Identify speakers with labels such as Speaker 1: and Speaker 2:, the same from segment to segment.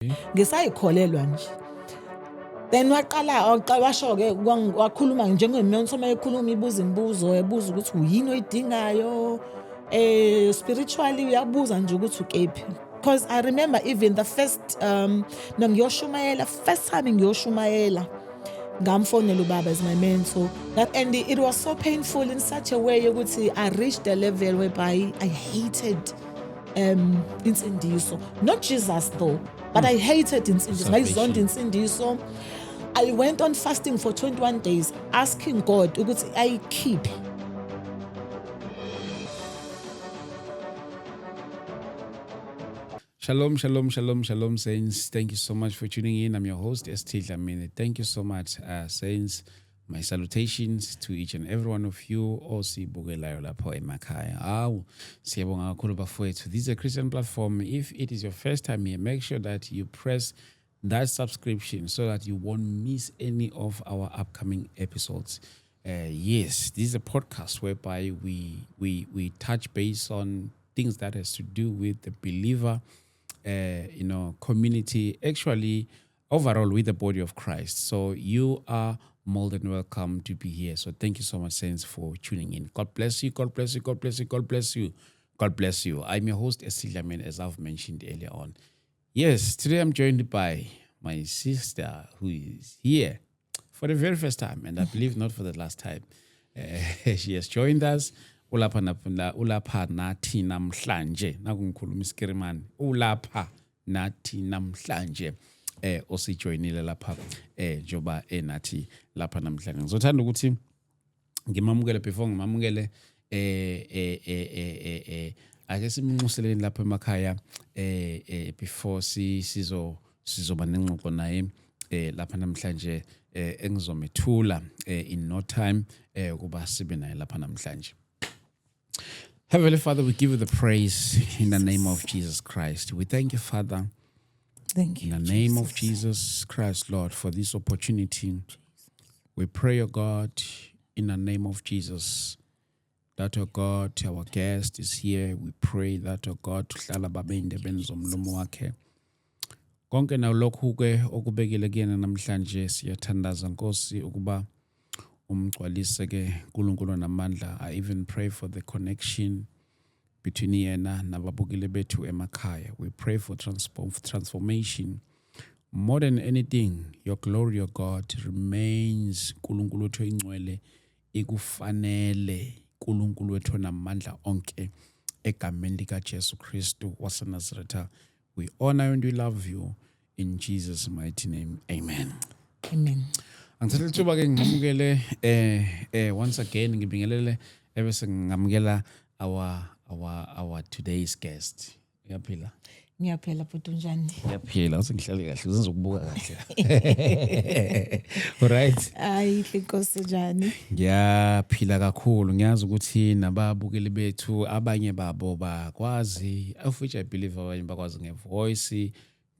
Speaker 1: Ngisayikholelwa nje. Then waqala washo-ke, wakhuluma njengemyonso, uma ekhuluma ibuza imibuzo, ebuza ukuthi uyini oyidingayo spiritually, uyabuza nje ukuthi ukephi, because I remember even the first no, ngiyoshumayela, first time ngiyoshumayela, ngamfonela ubaba as my mentor that, and it was so painful in such a way ukuthi I reached a level whereby I hated insindiso, not Jesus though, but I hated insindiso, ngayizonda insindiso. I went on fasting for 21 days asking God ukuthi ayikhiphe.
Speaker 2: Shalom, shalom, shalom, shalom, saints. Thank you so much for tuning in. I'm your host, ST Dlamini. Thank you so much, saints. My salutations to each and every one of you osibukelayo lapho emakhaya. Awu, siyabonga kakhulu bafowethu. This is a Christian platform. If it is your first time here, make sure that you press that subscription so that you won't miss any of our upcoming episodes. Yes, this is a podcast whereby we touch base on things that has to do with the believer, community, actually overall with the body of Christ. So you are more than welcome to be here. So thank you so much, saints, for tuning in. God bless you. God bless you. God bless you. God bless you. God bless you. I'm your host, ST Dlamini, as I've mentioned earlier on. Yes, today I'm joined by my sister who is here for the very first time, and I believe not for the last time. She has joined us. Ulapha ulapha nathi namhlanje. Nakungikhuluma isikirimani. Ulapha nathi namhlanje. Osijoyinile lapha njoba enathi lapha namhlanje. Ngizothanda ukuthi ngimamukele. Before ngimamukele, ake simnxuseleni lapha emakhaya before si sizo sizoba nengxoxo naye lapha namhlanje, engizomethula in no time kuba sibe naye lapha namhlanje. Heavenly Father, we give you the praise in the name of Jesus Christ. We thank you, Father,
Speaker 1: Thank you.
Speaker 2: in the name of Jesus Christ, Lord, for this opportunity. We pray, O God, in the name of Jesus, that, O God, our guest is here. We pray that, O God, hlala babe endebeni zomlomo wakhe. Konke nalokhu ke okubekile kuyena namhlanje, siyathandaza Nkosi ukuba umgcwalise ke uNkulunkulu namandla. I even pray for the connection between yena nababukeli bethu emakhaya. We pray for transformation. More than anything, your glory, your God, remains. uNkulunkulu wethu ingcwele, ikufanele uNkulunkulu wethu namandla onke, egameni lika Jesu Kristu waseNazaretha. We honor and we love you in Jesus' mighty name. Amen.
Speaker 1: Amen.
Speaker 2: Angithatha ithuba ke ngimukele once again, ngibingelele ebese ngamukela our today's guest. Uyaphila?
Speaker 1: Ngiyaphila bhuti, unjani?
Speaker 2: Ngiyaphila, usengihlale kahle, uzenzokubuka kahle. Alright.
Speaker 1: Hayi, inkosi, njani?
Speaker 2: Ngiyaphila kakhulu. Ngiyazi ukuthi nababukeli bethu abanye babo bakwazi, of which I believe abanye bakwazi ngevoice.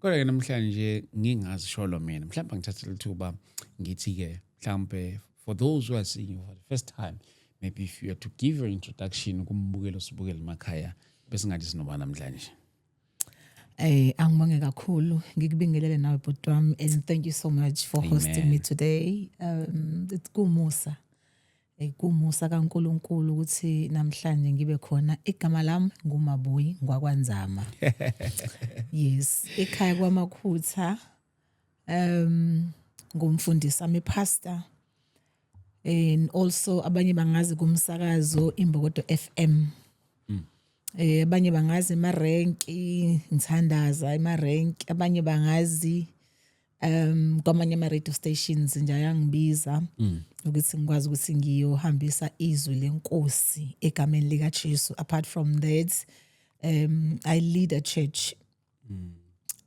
Speaker 2: Kodwa ke namhlanje ngingazisholo mina. Mhlawumbe ngithathe lithuba ngithi ke mhlawumbe for those who are seeing you for the first time, maybe if you are to give your introduction kumbukelo osibukele emakhaya, bese ngathi sinoba namhlanje.
Speaker 1: Angibonge kakhulu, ngikubingelele nawe bhuti wami, and thank you so much for hosting
Speaker 2: Amen.
Speaker 1: me today. It's kumusa. Kumusa kaNkulunkulu ukuthi namhlanje ngibe khona. Igama lami nguMabuyi ngwakwaNzama. Yes, ekhaya kwaMakhutha, ngumfundisi, I'm a pastor. And also abanye bangazi kumsakazo Imbokodo FM. Abanye bangazi emarenki ngithandaza emarenki, abanye bangazi kwamanye ama radio stations nje ayangibiza ukuthi ngikwazi ukuthi ngiyohambisa izwi lenkosi egameni lika Jesu. Apart from that, I lead a church.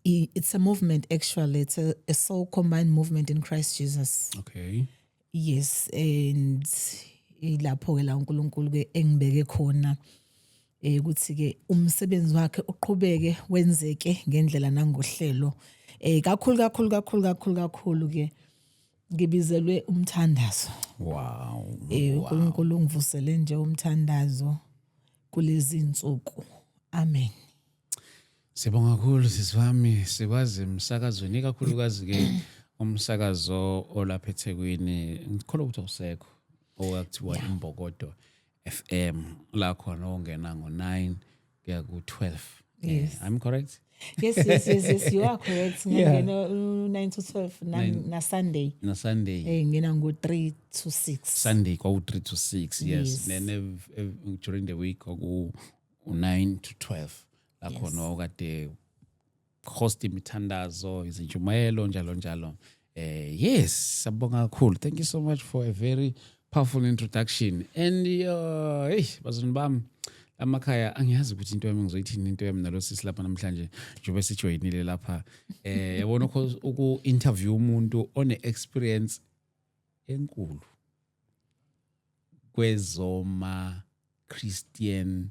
Speaker 1: It's a movement actually, it's a soul combined movement in Christ Jesus. Yes, and ilapho ke la uNkulunkulu ke engibeke khona ukuthi ke umsebenzi wakhe uqhubeke wenzeke ngendlela nangohlelo. Kakhulu kakhulu kakhulu kakhulu kakhulu ke ngibizelwe umthandazo. UNkulunkulu ungivusele nje umthandazo kulezi insuku. Amen.
Speaker 2: Sibonga kakhulu, sisi wami. Sikwazi emsakazweni, ikakhulukazi ke umsakazo olapha eThekwini. Ngikholwa ukuthi awusekho, owakuthiwa Imbokodo FM, la khona ongena ngo9 kuya ku12.
Speaker 1: Yes.
Speaker 2: I'm correct?
Speaker 1: Yes, you are correct. Ngangena u-9 to 12 na Sunday.
Speaker 2: Na Sunday.
Speaker 1: Ngena ngo-3 to 6.
Speaker 2: Sunday kwaku 3 to 6, yes.
Speaker 1: Yes.
Speaker 2: Then during the week kwaku u9 to 12, la khona okade host imithandazo, izintshumayelo, njalo njalo. Yes, sabonga kakhulu. Thank you so much for a very powerful introduction. And hey, bazalwane bami amakhaya, angiyazi ukuthi into yami ngizoyithini, into yami nalo sisi lapha namhlanje, njengoba sijoyinile lapha. Yabona, uku interview umuntu one experience enkulu kwezoma Christian,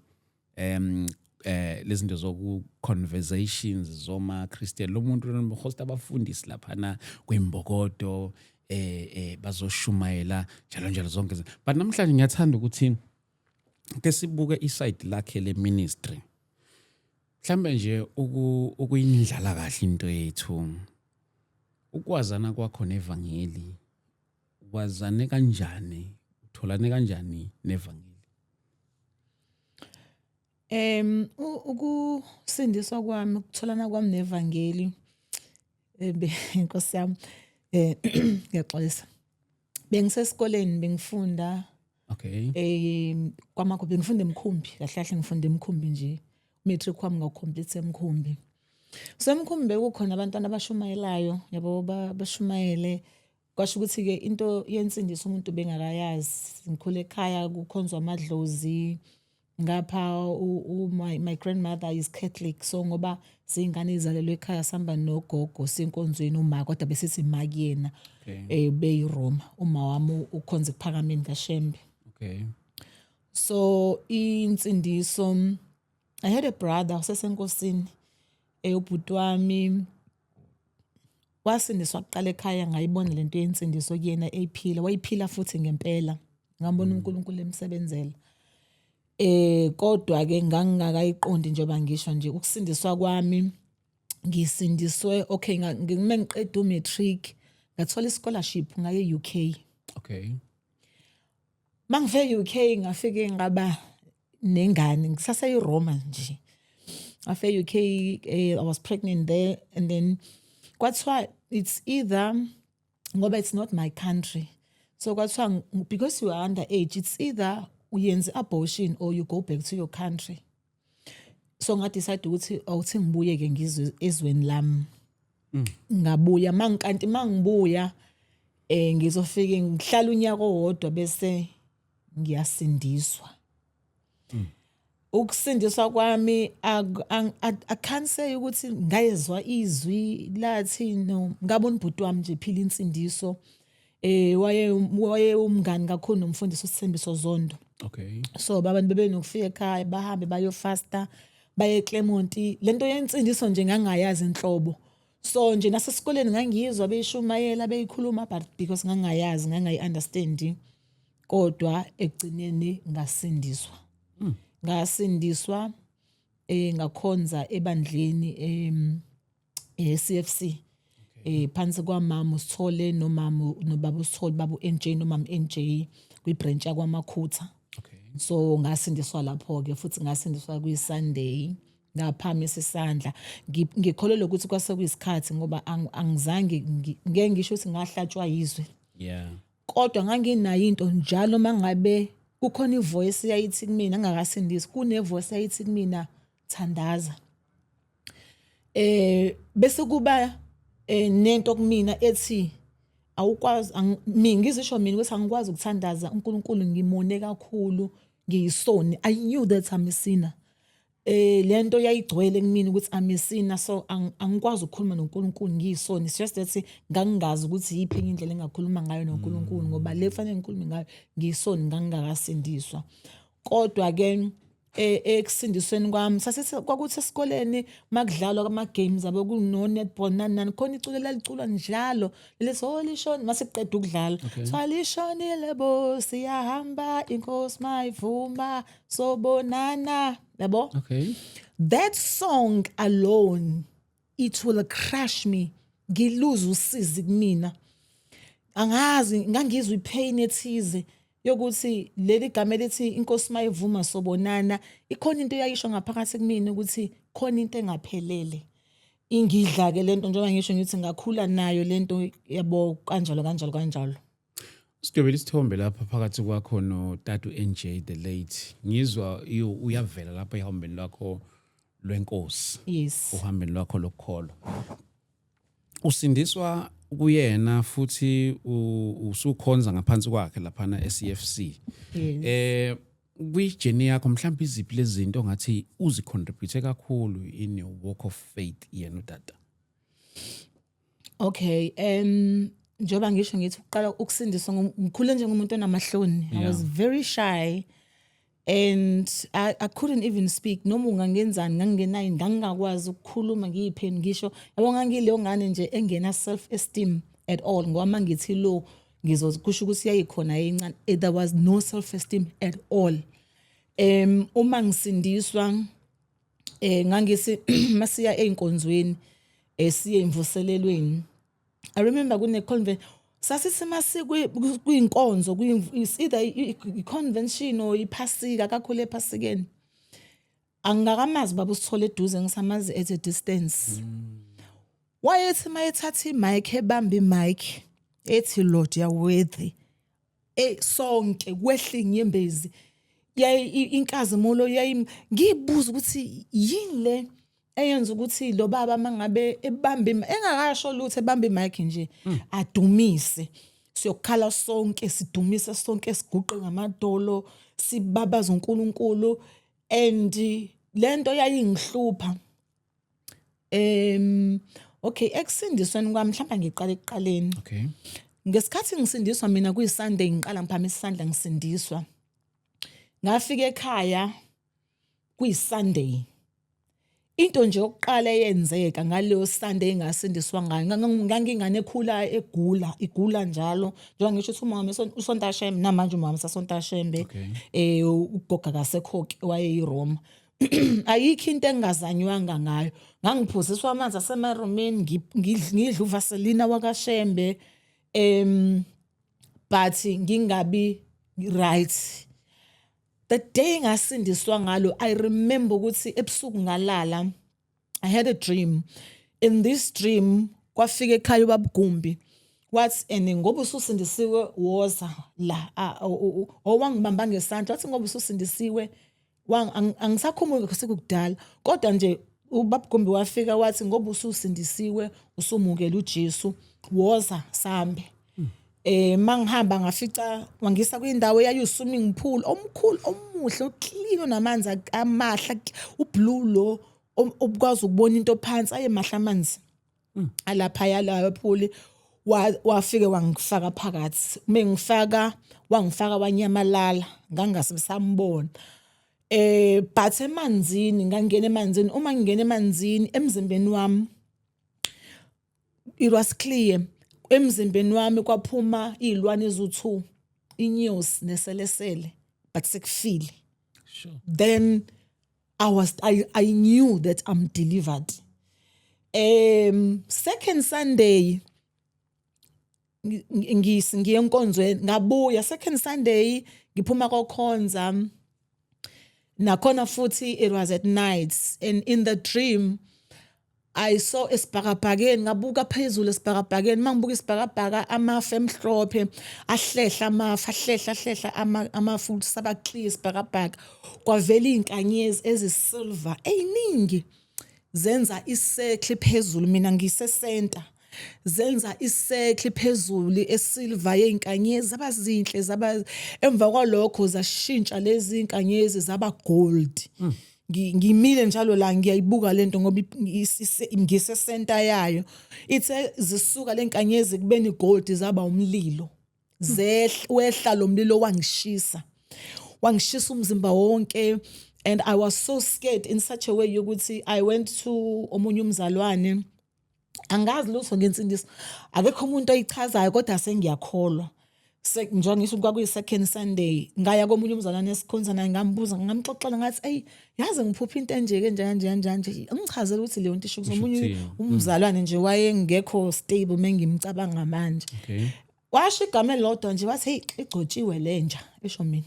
Speaker 2: lezinto zoku conversations zoma Christian. Lo muntu lona host abafundisi laphana kwimbokodo, bazoshumayela njalo njalo zonke, but namhlanje ngiyathanda ukuthi ke sibuke iside lakhe le ministry, mhlambe nje ukuyindlala kahle into yethu. Ukwazana kwakho nevangeli, wazane kanjani, utholane kanjani nevangeli?
Speaker 1: Ukusindiswa kwami, ukutholana kwami nevangeli, inkosi yami, ngiyaxolisa. Bengisesikoleni, bengifunda kwamakho, bengifunda emkhumbi, kahle kahle ngifunda emkhumbi nje. Matric wami ngawucomplete emkhumbi. So emkhumbi bekukhona abantwana abashumayelayo, yabo, bashumayele. Kwasho ukuthi ke into yensindiso umuntu bengakayazi. Ngikhule ekhaya kukhonzwa amadlozi. Ngapha my grandmother is Catholic, so ngoba siyingane ezalelwe ekhaya, sihamba nogogo sinkonzweni, uma kodwa besithi ma kuyena. BeyiRoma, uma wami ukhonza ekuphakameni kaShembe. So insindiso, I had a brother usesenkosini, ubhuti wami wasindiswa kuqala ekhaya. Ngayibona lento yensindiso kuyena eyiphila, wayiphila futhi ngempela, ngabona uNkulunkulu emsebenzela. Kodwa ke ngangingakayiqondi, njengoba ngisho nje, ukusindiswa kwami, ngisindiswe, okay, ngime ngiqeda umatric, ngathola ischolarship ngaye UK. Mangifike UK, ngafike ngaba nengane ngisase eRoma nje. Ngafika UK, I was pregnant there, and then kwathiwa it's either, ngoba it's not my country, so kwathiwa because you are under age, it's either uyenze abortion or you go back to your country. So ngadecide ukuthi awuthi ngibuye ke ngizwe ezweni lami. Ngabuya, mangikanti mangibuya ngizofike ngihlala unyaka owodwa bese ngiyasindiswa. Ukusindiswa kwami, I can't say ukuthi ngayezwa izwi lathi, no. Ngabona ubhuti wami nje phila insindiso. Waye umngani kakhulu nomfundisi uSithembiso Zondo. So abantu bebenokufika ekhaya, bahambe bayofasta, baye eClermont. Lento yensindiso nje ngangayazi inhlobo. So nje nasesikoleni ngangiyizwa beyishumayela, beyikhuluma, but because ngangayazi, ngangayi-understand. Kodwa ekugcineni ngasindiswa. Ngasindiswa, ngakhonza ebandleni CFC phansi kwamama uSithole nomama nobaba uSithole, baba uNJ nomama NJ, kwi-branch yakwaMakhutha. So ngasindiswa lapho ke futhi, ngasindiswa kwi-Sunday, ngaphamisa isandla. Ngikholelwa ukuthi kwase kuyisikhathi, ngoba angizange ngeke ngisho ukuthi ngahlatshwa yizwe, kodwa nganginayo into njalo mangabe kukhona ivoice yayithi kumina, ngingakasindisi, kune voice yayithi kumina, "Thandaza." Bese kuba nento kumina ethi awukwazi, mina ngizisho mina ukuthi angikwazi ukuthandaza uNkulunkulu, ngimone kakhulu, ngiyisoni. I knew that I'm a sinner. Lento yayigcwele kumina ukuthi I'm a sinner, so angikwazi ukukhuluma noNkulunkulu, ngiyisoni. It's just that ngangingazi ukuthi yiphi enye indlela engakhuluma ngayo noNkulunkulu, ngoba le kufanele ngikhulume ngayo ngiyisoni, ngangingakasindiswa. Kodwa ke ekusindisweni kwami, sasithi kwakuthi esikoleni makudlalwa ama games abo, kuno netball nani nani, khona iculo laliculwa njalo leso, "Lishoni," masiqeda ukudlala, "Swalishonile bo, siyahamba, inkosi mayivuma, sobonana," yabo. That song alone, it will crush me, ngiluze usizi kumina. Angazi, ngangizwa ipain ethize yokuthi leli gama elithi "Inkosi mayivuma sobonana", ikhona into eyayisho ngaphakathi kumina ukuthi khona into engaphelele ingidla ke lento, njengoba ngisho ngithi ngakhula nayo lento, yabo, kanjalo kanjalo kanjalo.
Speaker 2: Sidwebela isithombe lapha phakathi kwakho notata NJ the late. Ngizwa uyavela lapha ehambeni lwakho lwenkosi.
Speaker 1: Yes.
Speaker 2: Uhambeni lwakho lokukholwa. Usindiswa kuyena futhi usukhonza ngaphansi kwakhe laphana eCFC.
Speaker 1: Yes.
Speaker 2: Kwi-journey yakho, mhlawumbe iziphi lezi zinto ongathi uzicontribute kakhulu in your walk of faith yena utata?
Speaker 1: Okay, njengoba ngisho ngithi uqala ukusindiswa, ngikhule njengomuntu onamahloni. I was very shy and I couldn't even speak noma ungangenzani, ngangingenayo, ngangingakwazi ukukhuluma ngiyipheni ngisho, yabo. Ngangileyo ngane nje engena self esteem at all, ngoba mangithi lo ngizokusho ukuthi yayikhona eyincane. There was no self esteem at all. Uma ngisindiswa, ngangisi masiya einkonzweni, siye imvuselelweni. I remember kune convent sasithi masiku kwinkonzo, it's either i convention or iphasika, kakhulu ephasikeni. Angikakamazi baba usithole eduze, ngisamazi at a distance. Wayethi mayethatha imic, ebamba imic, ethi, "Lord, you are worthy," sonke kwehla inyembezi. Yayi inkazimulo yayi ngiyibuza ukuthi yini le eyenza ukuthi lo baba mangabe ebamba engakasho lutho, ebamba imic nje, adumise, siyokhala sonke, sidumise sonke, siguqe ngamadolo, sibabaza uNkulunkulu. And lento yayingihlupha. Okay, ekusindisweni kwami, mhlawumbe ngiqale ekuqaleni.
Speaker 2: Okay.
Speaker 1: Ngesikhathi ngisindiswa mina kuyiSunday, ngiqala ngiphakamisa isandla ngisindiswa. Ngafika ekhaya kuyiSunday. Into nje yokuqala eyenzeka ngaleyo Sunday engasindiswa ngayo, ngangingane ekhula egula, igula njalo. Njengoba ngisho ukuthi umama usonta Shembe, namanje umama sasonta Shembe. Ugogo kasekho ke, wayeyiRoma. Ayikho into engazanywanga ngayo. Ngangiphuziswa amanzi asemarumini, ngidla uvaselina wakaShembe. But ngingabi right. The day ngasindiswa ngalo, I remember ukuthi ebusuku ngalala, I had a dream. In this dream kwafika ekhaya ubabugumbi, wathi, "And ngoba ususindisiwe, woza la." Owangibamba ngesandla wathi, "Ngoba ususindisiwe," angisakhumbuli, sekukudala, kodwa nje ubabugumbi wafika wathi, "Ngoba ususindisiwe, usumukela uJesu, woza sambe." Mangihamba ngafica wangisa kwindawo eyayi swimming pool omkhulu, omuhle, oclean, namanzi amahle, ublue lo obukwazi ukubona into phansi, ayemahle amanzi alapha yalayo pool. Wafike wangifaka phakathi, mengifaka wangifaka wanyamalala, ngangasambona. But emanzini, ngangena emanzini, uma ngingena emanzini, emzimbeni wami it was clear, emzimbeni wami kwaphuma izilwane ezu2, inyosi neselesele, but sekufile. Then I knew that I'm delivered. Second Sunday ngiye enkonzweni, ngabuya second Sunday ngiphuma kokhonza nakhona futhi. It was at night, and in the dream I saw esibhakabhakeni, ngabuka phezulu esibhakabhakeni. Mangibuka isibhakabhaka, amafu emhlophe ahlehla, amafu ahlehla, ahlehla amafu, saba clear isibhakabhaka. Kwavela izinkanyezi ezisilver eziningi, zenza icircle phezulu, mina ngise center, zenza icircle phezulu esilver yezinkanyezi, zaba zinhle, zaba, emva kwalokho zashintsha lezi inkanyezi zaba gold. Ngimile njalo la, ngiyayibuka lento ngoba ngise center yayo. Ithe zisuka lenkanyezi kubeni gold, zaba umlilo, zehla, wehla lo mlilo, wangishisa, wangishisa umzimba wonke. And I was so scared in such a way yokuthi I went to omunye umzalwane. Angazi lutho ngensindiso, akekho umuntu oyichazayo, kodwa sengiyakholwa. Njengoba ngisho kwakuyi second Sunday, ngaya komunye umzalwane esikhonza naye, ngambuza, ngamxoxela, ngathi, "Ey, yazi ngiphupha into enje ke nje kanje kanje kanje." Ngichazela ukuthi leyo nto isho ukuthi omunye
Speaker 2: ukuthini?
Speaker 1: umzalwane nje wayengekho stable mengimcabanga manje. Washo igama elilodwa nje, wathi, "Hey, igcotshiwe lenja," esho mina.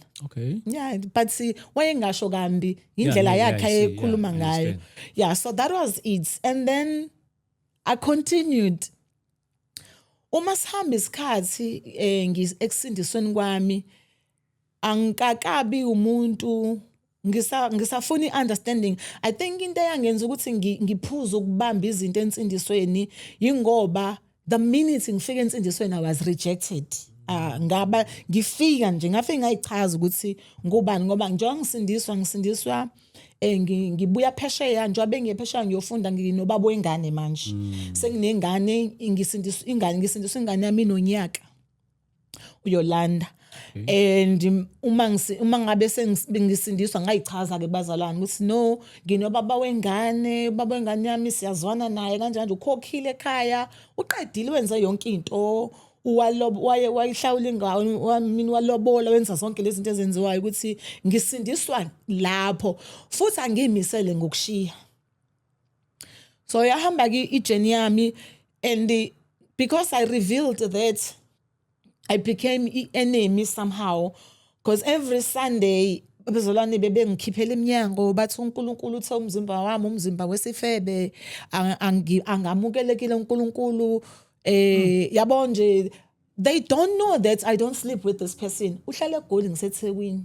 Speaker 1: Yeah, but see, wayengasho kambi, indlela
Speaker 2: No, yeah,
Speaker 1: yakhe
Speaker 2: I see. Yeah,
Speaker 1: ayekhuluma
Speaker 2: I
Speaker 1: ngayo.
Speaker 2: understand.
Speaker 1: Yeah, so that was it, and then I continued. Uma sihamba isikhathi, ekusindisweni kwami angikakabi umuntu, ngisafuna i-understanding. I think into eyangenza ukuthi ngiphuze ukubamba izinto ensindisweni yingoba the minute ngifika ensindisweni, I was rejected. Ah, ngaba ngifika nje, ngafika ngayichaza ukuthi ngubani, ngoba njengoba ngisindiswa ngibuya phesheya, njengoba bengiye phesheya ngiyofunda, nginobaba wengane manje, senginengane, ngisindiswa ingane, ngisindiswa ingane yami inonyaka, uYolanda. And uma ngabe sengisindiswa, ngayichaza ke bazalwane ukuthi no, nginobaba wengane, ubaba wengane yami siyazwana naye kanjani, ukhokhile ekhaya, uqedile, wenze yonke into, walob waye wayihlawula ingane wami, walobola, wenza zonke lezi zinto ezenziwayo, ukuthi ngisindiswa lapho futhi angiyimisele ngokushiya. So yahamba ke ijourney yami, and because I revealed that, I became i-enemy somehow, because every Sunday abazalwane bebengikhiphela eminyango, bathi uNkulunkulu uthe umzimba wami umzimba wesifebe, angamukelekile uNkulunkulu, yabo nje. They don't know that I don't sleep with this person, uhlala eGoli, ngiseThekwini.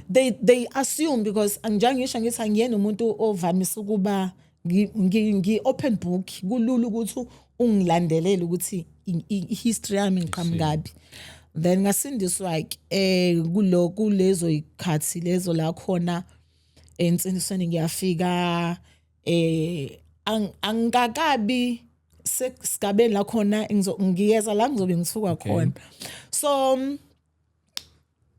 Speaker 1: They assume because njengisho ngithi angiyena umuntu ovamise ukuba ngi open book, kulula ukuthi ungilandelele ukuthi i-history yami ngiqhamukapi. Then ngasindiswa ke kulo kulezo ikhathi lezo la khona ensindisweni, ngiyafika, angikakabi sesigabeni la khona ngiyeza la ngizobe ngisuka khona. So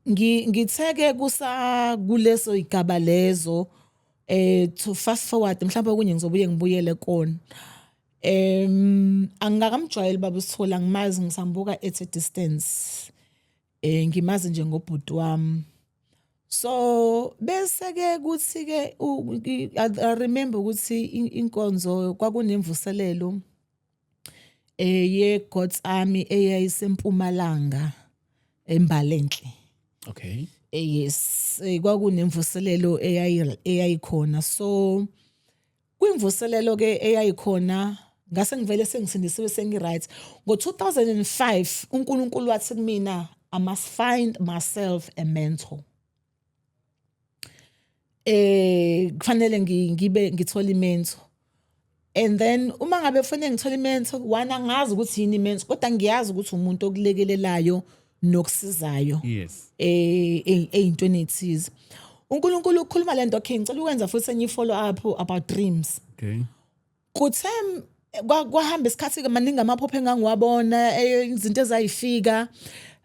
Speaker 1: ngitheke kusa kuleso igaba lezo, to fast forward, mhlawumbe okunye ngizobuye ngibuyele kona. Angingakamjwayeli baba uSithola, ngimazi ngisambuka at a distance, ngimazi nje ngobhuti wami. So bese ke kuthi ke I remember ukuthi inkonzo kwakunemvuselelo ye God's Army eyayisempumalanga eMbalenhle. Yes, kwakunemvuselelo eyayikhona. So kwimvuselelo ke eyayikhona, ngase ngivele sengisindisiwe, sengi-right. Ngo-2005 uNkulunkulu wathi kumina I must find myself a mentor, kufanele ngibe ngithola imentor. And then uma ngabe kufanele ngithole imentor, one, angazi ukuthi yini imentor, kodwa ngiyazi ukuthi umuntu okulekelelayo nokusizayo eyintweni ethize. uNkulunkulu ukhuluma lento. Okay, ngicela ukwenza futhi enye follow up about dreams. Kuthe kwahamba isikhathi ke, maningi amaphupho engangiwabona, izinto ezayifika.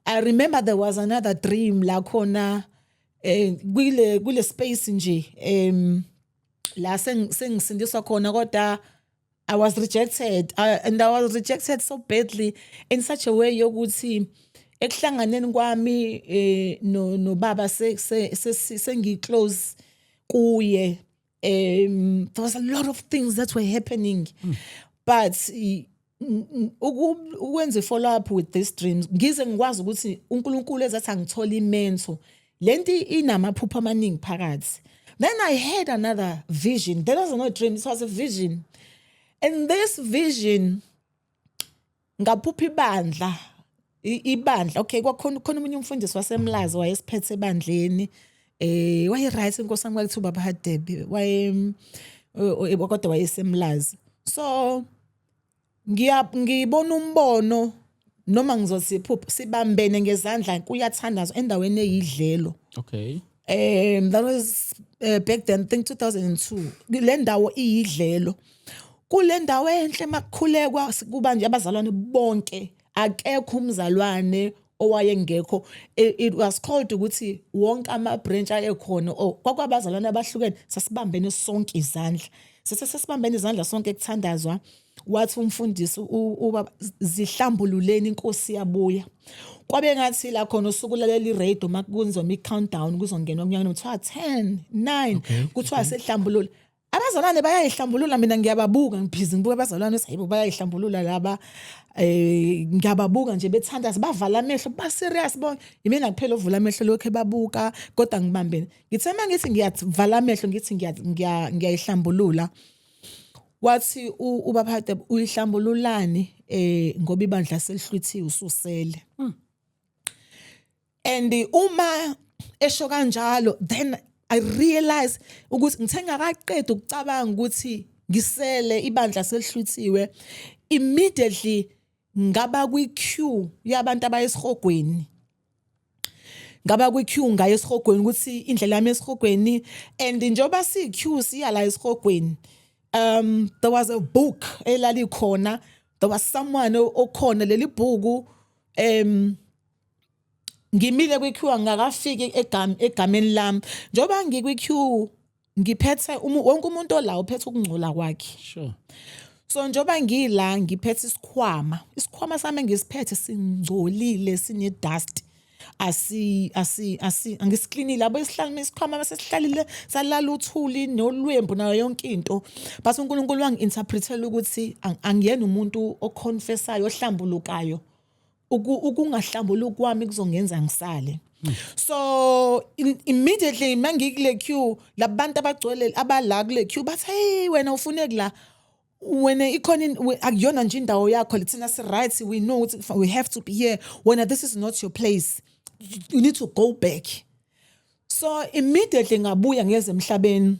Speaker 1: I remember there was another dream la khona kule space nje la sengisindiswa khona, kodwa I was rejected, and I was rejected so badly in such a way yokuthi ekuhlanganeni kwami no nobaba sengi close kuye, there was a lot of things that were happening. But ukwenza follow up with these dreams, ngize ngikwazi ukuthi uNkulunkulu ezathi angithola imentor, lento inamaphupho amaningi phakathi. Then I had another vision. There was no dream, it was a vision. And this vision, ngaphupha ibandla, ibandla. Okay, kwakhona khona omunye umfundisi waseMlazi wayesiphethe ebandleni, waye right, inkosi yami, kwakuthiwa ubaba Hadebe, waye kodwa wayesemlazi. So ngibona umbono, noma ngizothi iphupho, sibambene ngezandla, kuyathandazwa endaweni eyidlelo. That was back then, I think 2002. Le ndawo iyidlelo, kule ndawo enhle, makukhulekwa kuba nje abazalwane bonke, akekho umzalwane owayengekho. It was called ukuthi wonke ama branch ayekhona or kwakwabazalwane abahlukene, sasibambene sonke izandla, Sese sesibambene izandla sonke kuthandazwa. Wathi umfundisi ubaba, "Zihlambululeni, inkosi yabuya." Kwabe ngathi la khona usuku ulalela i-radio makunzoma i-countdown kuzongenwa kunyaka, kuthiwa 10 9, kuthiwa sehlambulula. Abazalwane bayayihlambulula, mina ngiyababuka, ngibhizi ngibuka abazalwane, hayibo, bayayihlambulula laba. Ngiyababuka nje bethandaza, bavala amehlo, ba serious bonke. Imina kuphela ovula amehlo, lokho babuka, kodwa ngibambene. Ngithe mangithi ngiyavala amehlo, ngithi ngiyayihlambulula, wathi ubaba Hadebe, "Uyihlambululani ngoba ibandla selihlwithiwe, ususele?" And uma esho kanjalo, then I realize ukuthi ngithe ngakaqeda ukucabanga ukuthi ngisele, ibandla selihlwithiwe, immediately ngaba kwi-queue yabantu abayesihogweni. Ngaba kwi-queue ngaye esihogweni, ukuthi indlela yami esihogweni. And njengoba siyi-queue siya la esihogweni, there was a book elalikhona, there was someone okhona leli bhuku. Ngimile kwi-queue, ngakafiki egameni lami. Njengoba ngikwi-queue ngiphethe wonke umuntu ola uphethe ukungcola kwakhe. So njengoba ngila ngiphethe isikhwama, isikhwama sami engisiphethe singcolile, sine dust, asi asi asi angisiklinile yabo isihlalo, isikhwama masesihlalile salala uthuli nolwembu nayo yonke into. But uNkulunkulu wangi-interpretela ukuthi angiyena umuntu oconfessayo, ohlambulukayo. Ukungahlambuluki kwami kuzongenza ngisale. So immediately mangikule queue, labantu abagcwele abala kule queue bathi, "Hey wena, ufuneki la wena, ikhona akuyona nje indawo yakho. Thina si right, we know ukuthi we have to be here. Wena, this is not your place, you need to go back." So immediately ngabuya ngeze emhlabeni.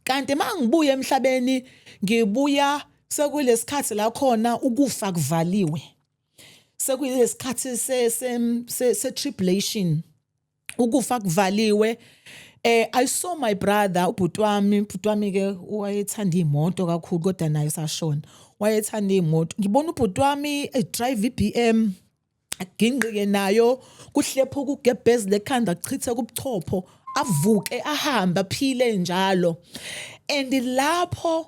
Speaker 1: Kanti mangibuya emhlabeni, ngibuya sekulesikhathi la khona ukufa kuvaliwe, sekuyilesikhathi se tribulation, ukufa kuvaliwe. I saw my brother, ubhuti wami. Ubhuti wami ke wayethanda imoto kakhulu, kodwa naye sashona. Wayethanda imoto. Ngibona ubhuti wami e drive iBM, aginqike nayo, kuhlephuka ugebhezi lekhanda, kuchithe kubuchopho, avuke ahambe, aphile njalo. And lapho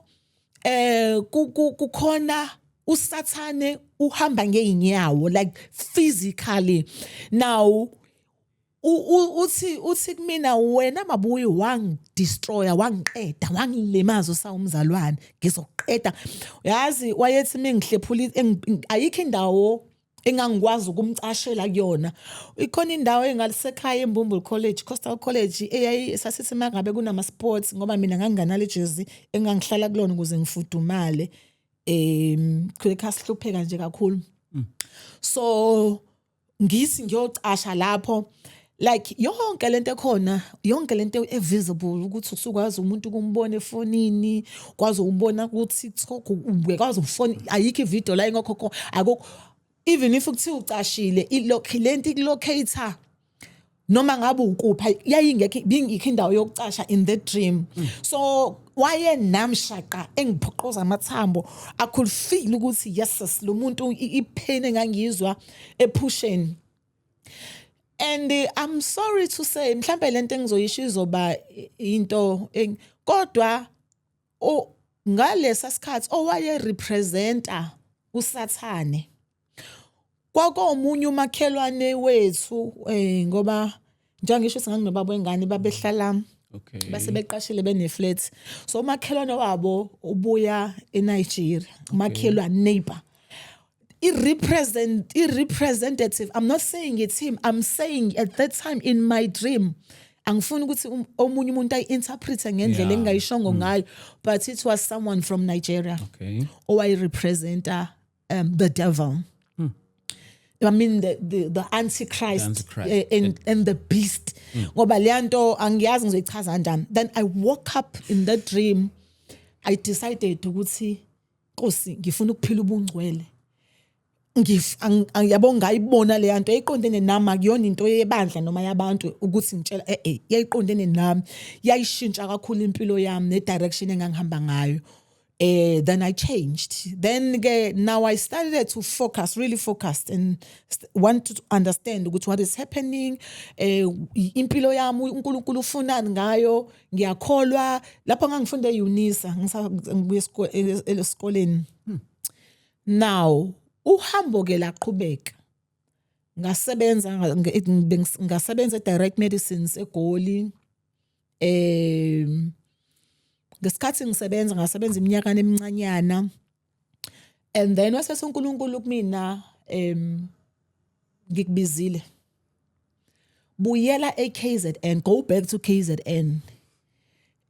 Speaker 1: kukhona usathane uhamba ngeenyawo, like physically. Now uthi kumina, "Wena Mabuyi, wangidestroya, wangiqeda, wangilimaza usawumzalwane, ngizoqeda." Yazi wayethi mengihlephula, ayikho indawo engangikwazi ukumcashela kuyona. Ikhona indawo engalisekhaya eMbumbulu College, Coastal College, eyayi sasithi mangabe kunama sports, ngoba mina nganginganalo ijezi engangihlala kulona ukuze ngifudumale. Khule khasihlupheka nje kakhulu. So ngithi ngiyocasha lapho, like yonke lento ekhona, yonke lento evisible, ukuthi usukwazi umuntu ukumbona efonini, ukwazi ukubona ku TikTok, ukwazi ufoni, ayikho ivideo la ingekho, akukho. Even if kuthiwa ucashile, lento ikulocate noma ngabe ukuphi, yayingekho, bingikho indawo yokucasha in the dream. So wayenamshaqa engiphoqoza amathambo. I could feel ukuthi yes, lo muntu, ipain engangizwa ephusheni. And I'm sorry to say, mhlambe lento engizoyisho izoba into kodwa ngalesa sikhathi owaye representa usathane kwakomunye umakhelwane wethu, ngoba njengisho singanginobaba wengane, babehlala base beqashile, bene flat. So umakhelwane wabo ubuya eNigeria, umakhelwane, neighbor, i-representative. I'm not saying it's him, I'm saying at that time in my dream. Angifuni ukuthi omunye umuntu ayi-interprete ngendlela engingayishongo ngayo, but it was someone from Nigeria owayirepresenta the devil, I mean the antichrist,
Speaker 2: The Antichrist.
Speaker 1: And the beast, ngoba leyanto angiyazi ngizoyichaza kanjani. Then I woke up in the dream. I decided ukuthi, Nkosi, ngifuna ukuphila ubungcwele. Yabo, ngayibona le yanto yayiqondene nami, akuyona into yebandla noma yabantu ukuthi ngitshela, yayiqondene nami. Yayishintsha kakhulu impilo yami ne direction engangihamba ngayo. Then I changed. Then ke now I started to focus, really focused and want to understand ukuthi what is happening, impilo yami, uNkulunkulu ufunani ngayo. Ngiyakholwa lapho ngangifunda eUnisa, ngibuye esikoleni. Now uhambo ke laqhubeka, ngasebenza ngasebenza e-Direct Medicines eGoli. Ngesikhathi ngisebenza, ngasebenza iminyaka emincanyana and then wase uNkulunkulu kumina, "Ngikubizile, buyela eKZN, go back to KZN.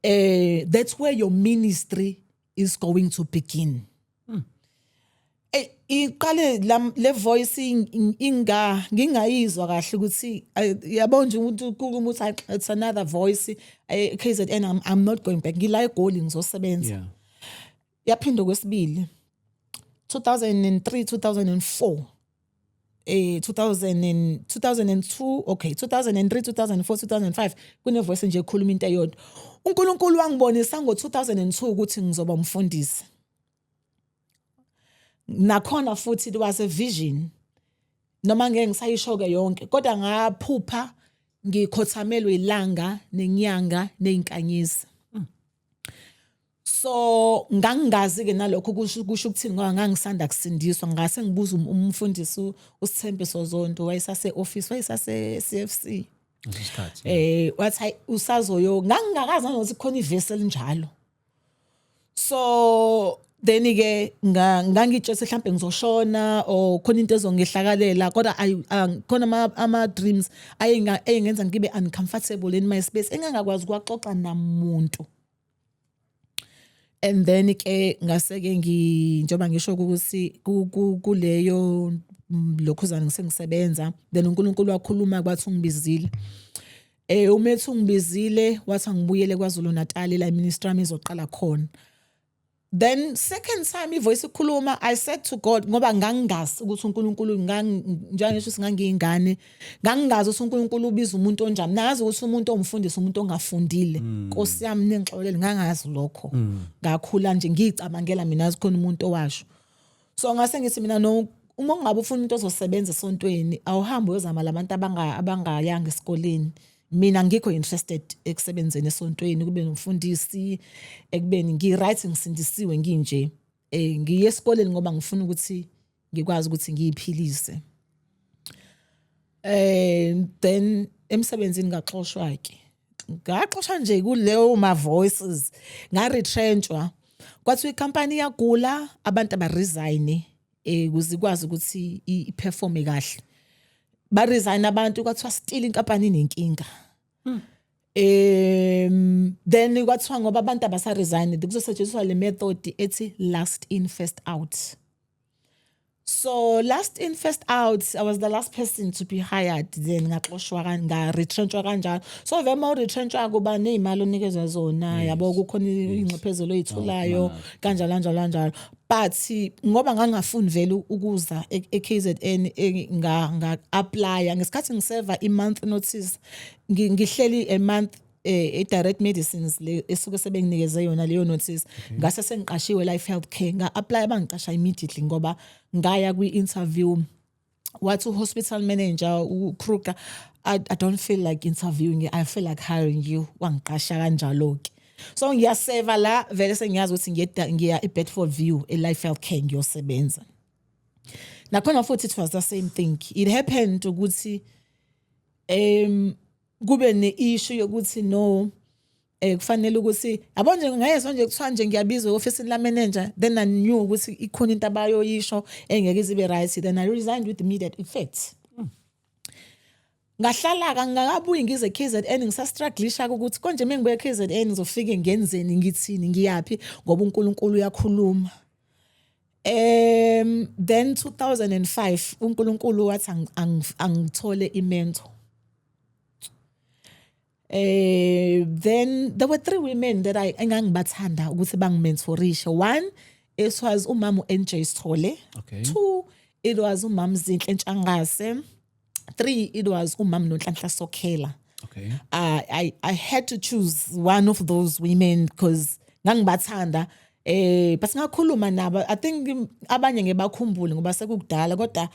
Speaker 1: That's where your ministry is going to begin." Iqale le voice inga ngingayizwa kahle ukuthi yabo nje umuntu ukhuluma ukuthi, "Hayi, it's another voice. KZN, I'm not going back. Ngila eGoli, ngizosebenza." Yaphinda kwesibili 2003, 2004, 2000 and 2002, okay, 2003, 2004, 2005, kune voice nje ekhuluma into eyodwa. uNkulunkulu wangibonisa ngo2002 ukuthi ngizoba umfundisi. Nakhona futhi it was a vision, noma ngeke ngisayisho ke yonke, kodwa ngaphupha ngikhothamelwe ilanga nenyanga nezinkanyezi. So ngangingazi ke nalokho kusho ukuthini ngoba ngangisanda kusindiswa. Ngase ngibuza umfundisi uSithembiso Zondo, wayesase office, wayesase CFC
Speaker 2: Leso sikhathi.
Speaker 1: Wathi, "Hayi, usazoyo." Ngangingakazi nanokuthi khona ivesi elinjalo. So then ke ngangitshela mhlambe ngizoshona or khona into ezongehlakalela, kodwa khona ama dreams ayengenza ngibe uncomfortable in my space, engangakwazi ukwaxoxa namuntu. And then ke ngase ke njengoba ngisho ukuthi kuleyo lokhuzana ngisengisebenza, then uNkulunkulu wakhuluma, kwathi ungibizile. Umethi ungibizile, wathi angibuyele KwaZulu Natal la ministry yami izoqala khona. Then second time ivoice ikhuluma, I said to God, ngoba ngangingazi ukuthi uNkulunkulu, njengoba ngisho ngangiyingane, ngangingazi ukuthi uNkulunkulu ubiza umuntu onjani. Nazi ukuthi umuntu ongumfundisi umuntu ongafundile. Nkosi yami, ningixolele, ngangazi lokho. Ngakhula nje ngicabangela mina khona umuntu owasho. So ngase ngithi mina, no, uma ungabe ufuna umuntu ozosebenza esontweni, awuhambe uyozama labantu abangayanga esikoleni. Mina ngikho interested ekusebenzeni esontweni, kube nomfundisi, ekubeni ngi-right, ngisindisiwe, nginje. Ngiye esikoleni ngoba ngifuna ukuthi ngikwazi ukuthi ngiyiphilise. Then emsebenzini ngaxoshwa ke, ngaxoshwa nje kuleyo ma voices, ngaretrenchwa. Kwathiwa ikhampani iyagula, abantu abaresign ukuze ikwazi ukuthi iperforme kahle. Ba resign abantu, kwathiwa still inkampani inenkinga. Then kwathiwa ngoba abantu abasa resign, kuzosetshenziswa le method ethi last in, first out. So last in, first out, I was the last person to be hired. Then ngaxoshwa, nga retrenchwa kanjalo. So vele uma uretrenchwa kuba nezimali onikezwa zona, yabo, kukhona ingxephezelo oyitholayo, kanjalo kanjalo kanjalo. But ngoba ngangafuni vele ukuza e-KZN, nga apply ngesikhathi ngiseva i month notice, ngihleli a month e-Direct Medicines le esuke sebenginikeze yona leyo notice, ngase sengiqashiwe Life Healthcare. Nga-apply, bangiqasha immediately ngoba ngaya kwi-interview, wathi u-hospital manager uKruger, I don't feel like interviewing you, I feel like hiring you." Wangiqasha kanjalo-ke. So ngiyaseva la, vele sengiyazi ukuthi ngiya e-Bedford View e-Life Healthcare ngiyosebenza. Nakhona futhi it was the same thing. It happened ukuthi kube ne-issue yokuthi no, kufanele ukuthi yabo nje ngayezwa nje kuthiwa nje ngiyabizwa e-ofisini la manager. Then I knew ukuthi ikhona into abayoyisho engeke izibe right. Then I resigned with immediate effect. Ngahlala ka ngakabuyi ngize KZN, ngisastrugglisha ukuthi konje mengibuye KZN ngizofike ngenzeni, ngithini, ngiyapi, ngoba uNkulunkulu uyakhuluma. Then 2005 uNkulunkulu wathi angithole imentor. Then there were three women that I engangibathanda ukuthi bangimentorishe. One, it was umama uNJ Sithole. Two, it was umama Zinhle Ntshangase. Three, it was umama Nonhlanhla Sokhela. I had to choose one of those women because ngangibathanda. But ngakhuluma nabo. I think abanye ngebakhumbule ngoba sekukudala, kodwa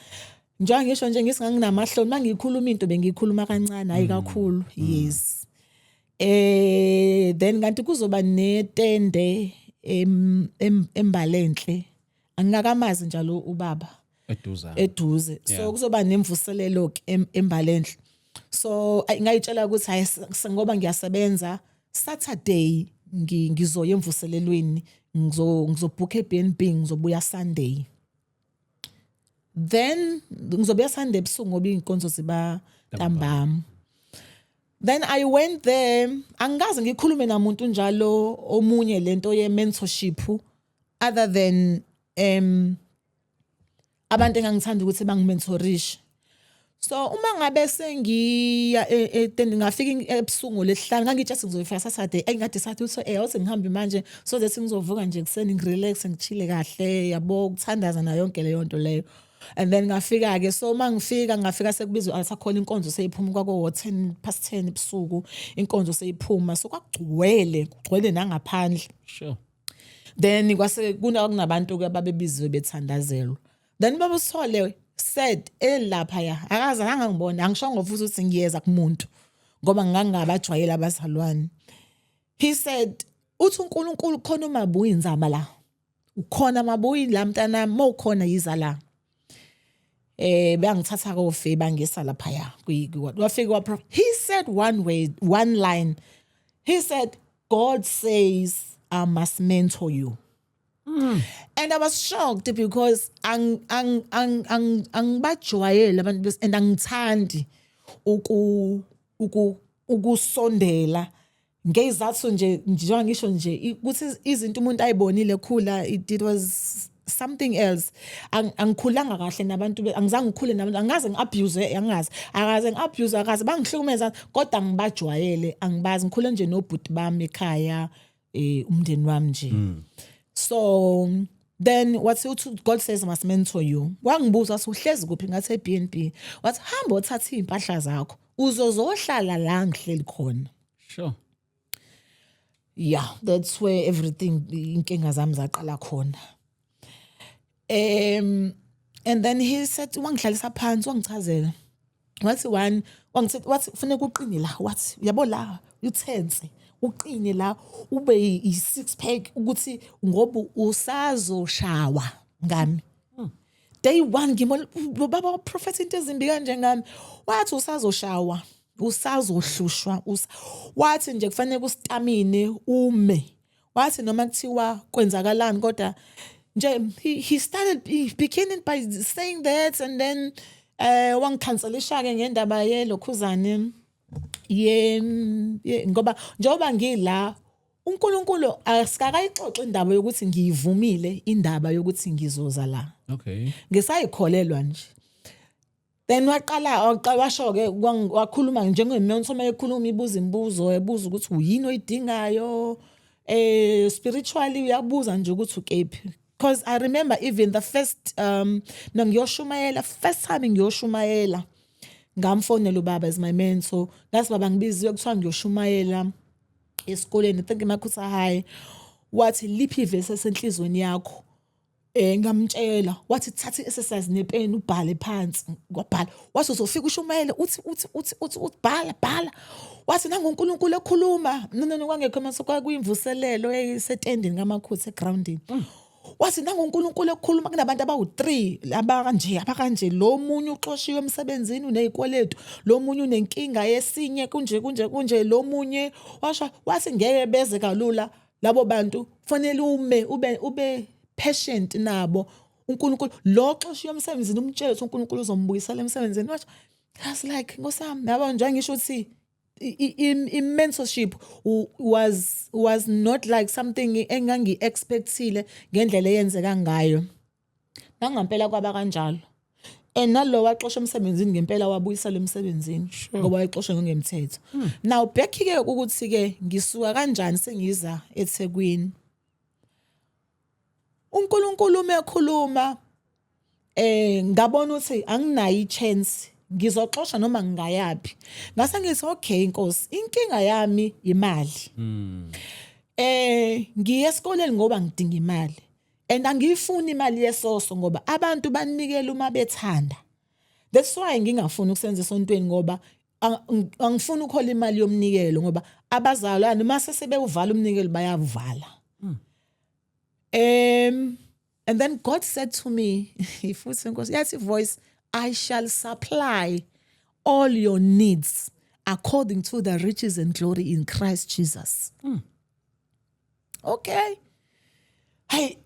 Speaker 1: njengoba ngisho nje, ngisinganginamahloni mangikhuluma into, bengikhuluma kancane, hayi kakhulu. Yes. Then kanti kuzoba netende eMbalenhle. Angikakamazi njalo ubaba.
Speaker 2: Eduzane.
Speaker 1: Eduze. So kuzoba nemvuselelo ke eMbalenhle. So ngayitshela ukuthi hayi, ngoba ngiyasebenza Saturday, ngizoya emvuselelweni, ngizobook eBnB, ngizobuya Sunday. Then ngizobuya Sunday ebusuku ngoba inkonzo ziba ntambama. Then I went there, angikaze ngikhulume namuntu njalo omunye lento ye mentorship, other than abantu engangithanda ukuthi bangimentorishe. So uma ngabe sengiya etende, ngafika ebusuku ngolesihlanu. Ngangitshe ngizoyifika Saturday, engade sathi uthi awuthi ngihambe manje so that ngizovuka nje kuseni, ngirelax, ngichille kahle, yabo, ukuthandaza nayo yonke leyo nto leyo. And then ngafika ke. So mangifika, ngafika sekubizwa asakhona, inkonzo seyiphuma, kwako 10 past 10 ebusuku inkonzo seyiphuma. So kwakugcwele, kugcwele nangaphandle. Then kwase kunabantu ke ababebiziwe bethandazelwa. Then baba Sithole said elapha ya akaze angangibona, angishongo futhi ukuthi ngiyeza kumuntu ngoba ngangingabajwayele abazalwane. He said, uthi uNkulunkulu khona uMabuyi Nzama la, ukhona Mabuyi la, mntanami, mawukhona yiza la. Bangithatha kofe, bangisa lapha ya wafika wa he said one way, one line. He said, "God says I must mentor you." And I was shocked because ang ang ang ang angibajwayele abantu and angithandi uku uku ukusondela ngezathu nje, njengoba ngisho nje ukuthi izinto umuntu ayibonile khula, it was something else. Angikhulanga kahle nabantu, angizange ngikhule nabantu, angaze ngiabuse, angazi, akaze ngiabuse, akaze bangihlukumeza, kodwa ngibajwayele, angibazi. Ngikhule nje nobhuti bami ekhaya, umndeni wami nje. So then wathi, uthi, "God says I must mentor you." Wangibuza wathi, "Uhlezi kuphi?" Ngathi, "eBnB." Wathi, "Hamba othatha izimpahla zakho, uzozohlala la ngihleli khona." Yeah, that's where everything, inkinga zami zaqala khona. And then he said, wangihlalisa phansi, wangichazela, wathi one, wangithi, wathi kufuneka uqine la, wathi uyabo la utense, uqine la, ube i six pack, ukuthi ngoba usazoshawa ngami. Day one ngibona lo baba waprofetha into ezimbi kanje ngami. Wathi usazoshawa, usazohlushwa, wathi nje kufanele ustamine, ume. Wathi noma kuthiwa kwenzakalani, kodwa nje he started, he beginning by saying that. And then wangicounselisha ke ngendaba yelokhuzane ye ngoba njengoba ngila, uNkulunkulu asikakayixoxe indaba yokuthi ngiyivumile indaba yokuthi ngizoza la. Ngisayikholelwa nje. Then waqala washo ke, wakhuluma njengementor uma ekhuluma, ibuza imibuzo, ebuza ukuthi uyini oyidingayo spiritually, uyabuza nje ukuthi ukephi, because I remember even the first mina ngiyoshumayela, first time ngiyoshumayela, ngamfonela ubaba as my mentor. Ngathi, "Baba, ngibiziwe, kuthiwa ngiyoshumayela esikoleni, I think eMakhutha High." Wathi, "Liphi ivesi esenhlizweni yakho?" Ngamtshela. Wathi, "Thatha i-exercise nepeni, ubhale phansi." Kwabhala. Wathi, "Uzofika ushumayele, uthi uthi uthi uthi uthi, bhala, bhala." Wathi, "Nangonkulunkulu ekhuluma." No, no, no, kwangekho mase, kwakuyimvuselelo eyisetendeni kaMakhutha, egroundini. Wathi, "Nangonkulunkulu ekhuluma, kunabantu abawu3 abakanje, abakanje, lo munye uxoshiwe emsebenzini, unezikweletu, lo munye unenkinga yesinye, kunje kunje kunje, lo munye." Washo wathi ngeke beze kalula labo bantu, fanele ume, ube patient nabo. UNkulunkulu, lo xoshiwe emsebenzini, umtshele ukuthi uNkulunkulu uzombuyisela emsebenzini. Washo. I was like, "Nkosami," yabo, nje ngisho ukuthi i-mentorship was not like something engangi-expectile ngendlela eyenzeka ngayo. Nangampela kwaba kanjalo, and nalo waxoshwa emsebenzini ngempela wabuyiselwa emsebenzini ngoba wayexoshwe ngongemthetho. Now back ke ukuthi ke ngisuka kanjani sengiza eThekwini. uNkulunkulu uma ekhuluma, ngabona ukuthi anginayo i-chance, ngizoxosha noma ngingayapi. Ngase ngithi, "Okay Nkosi, inkinga yami imali." Ngiye esikoleni ngoba ngidinga imali and angiyifuni imali yesoso ngoba abantu banikela uma bethanda. That's why ngingafuni ukusenza esontweni, ngoba angifuni ukhola imali yomnikelo, ngoba abazalwane mase sebewuvala umnikelo bayavuvala. And then God said to me, futhi inkosi yathi voice, "I shall supply all your needs according to the riches and glory in Christ Jesus." Okay, hey,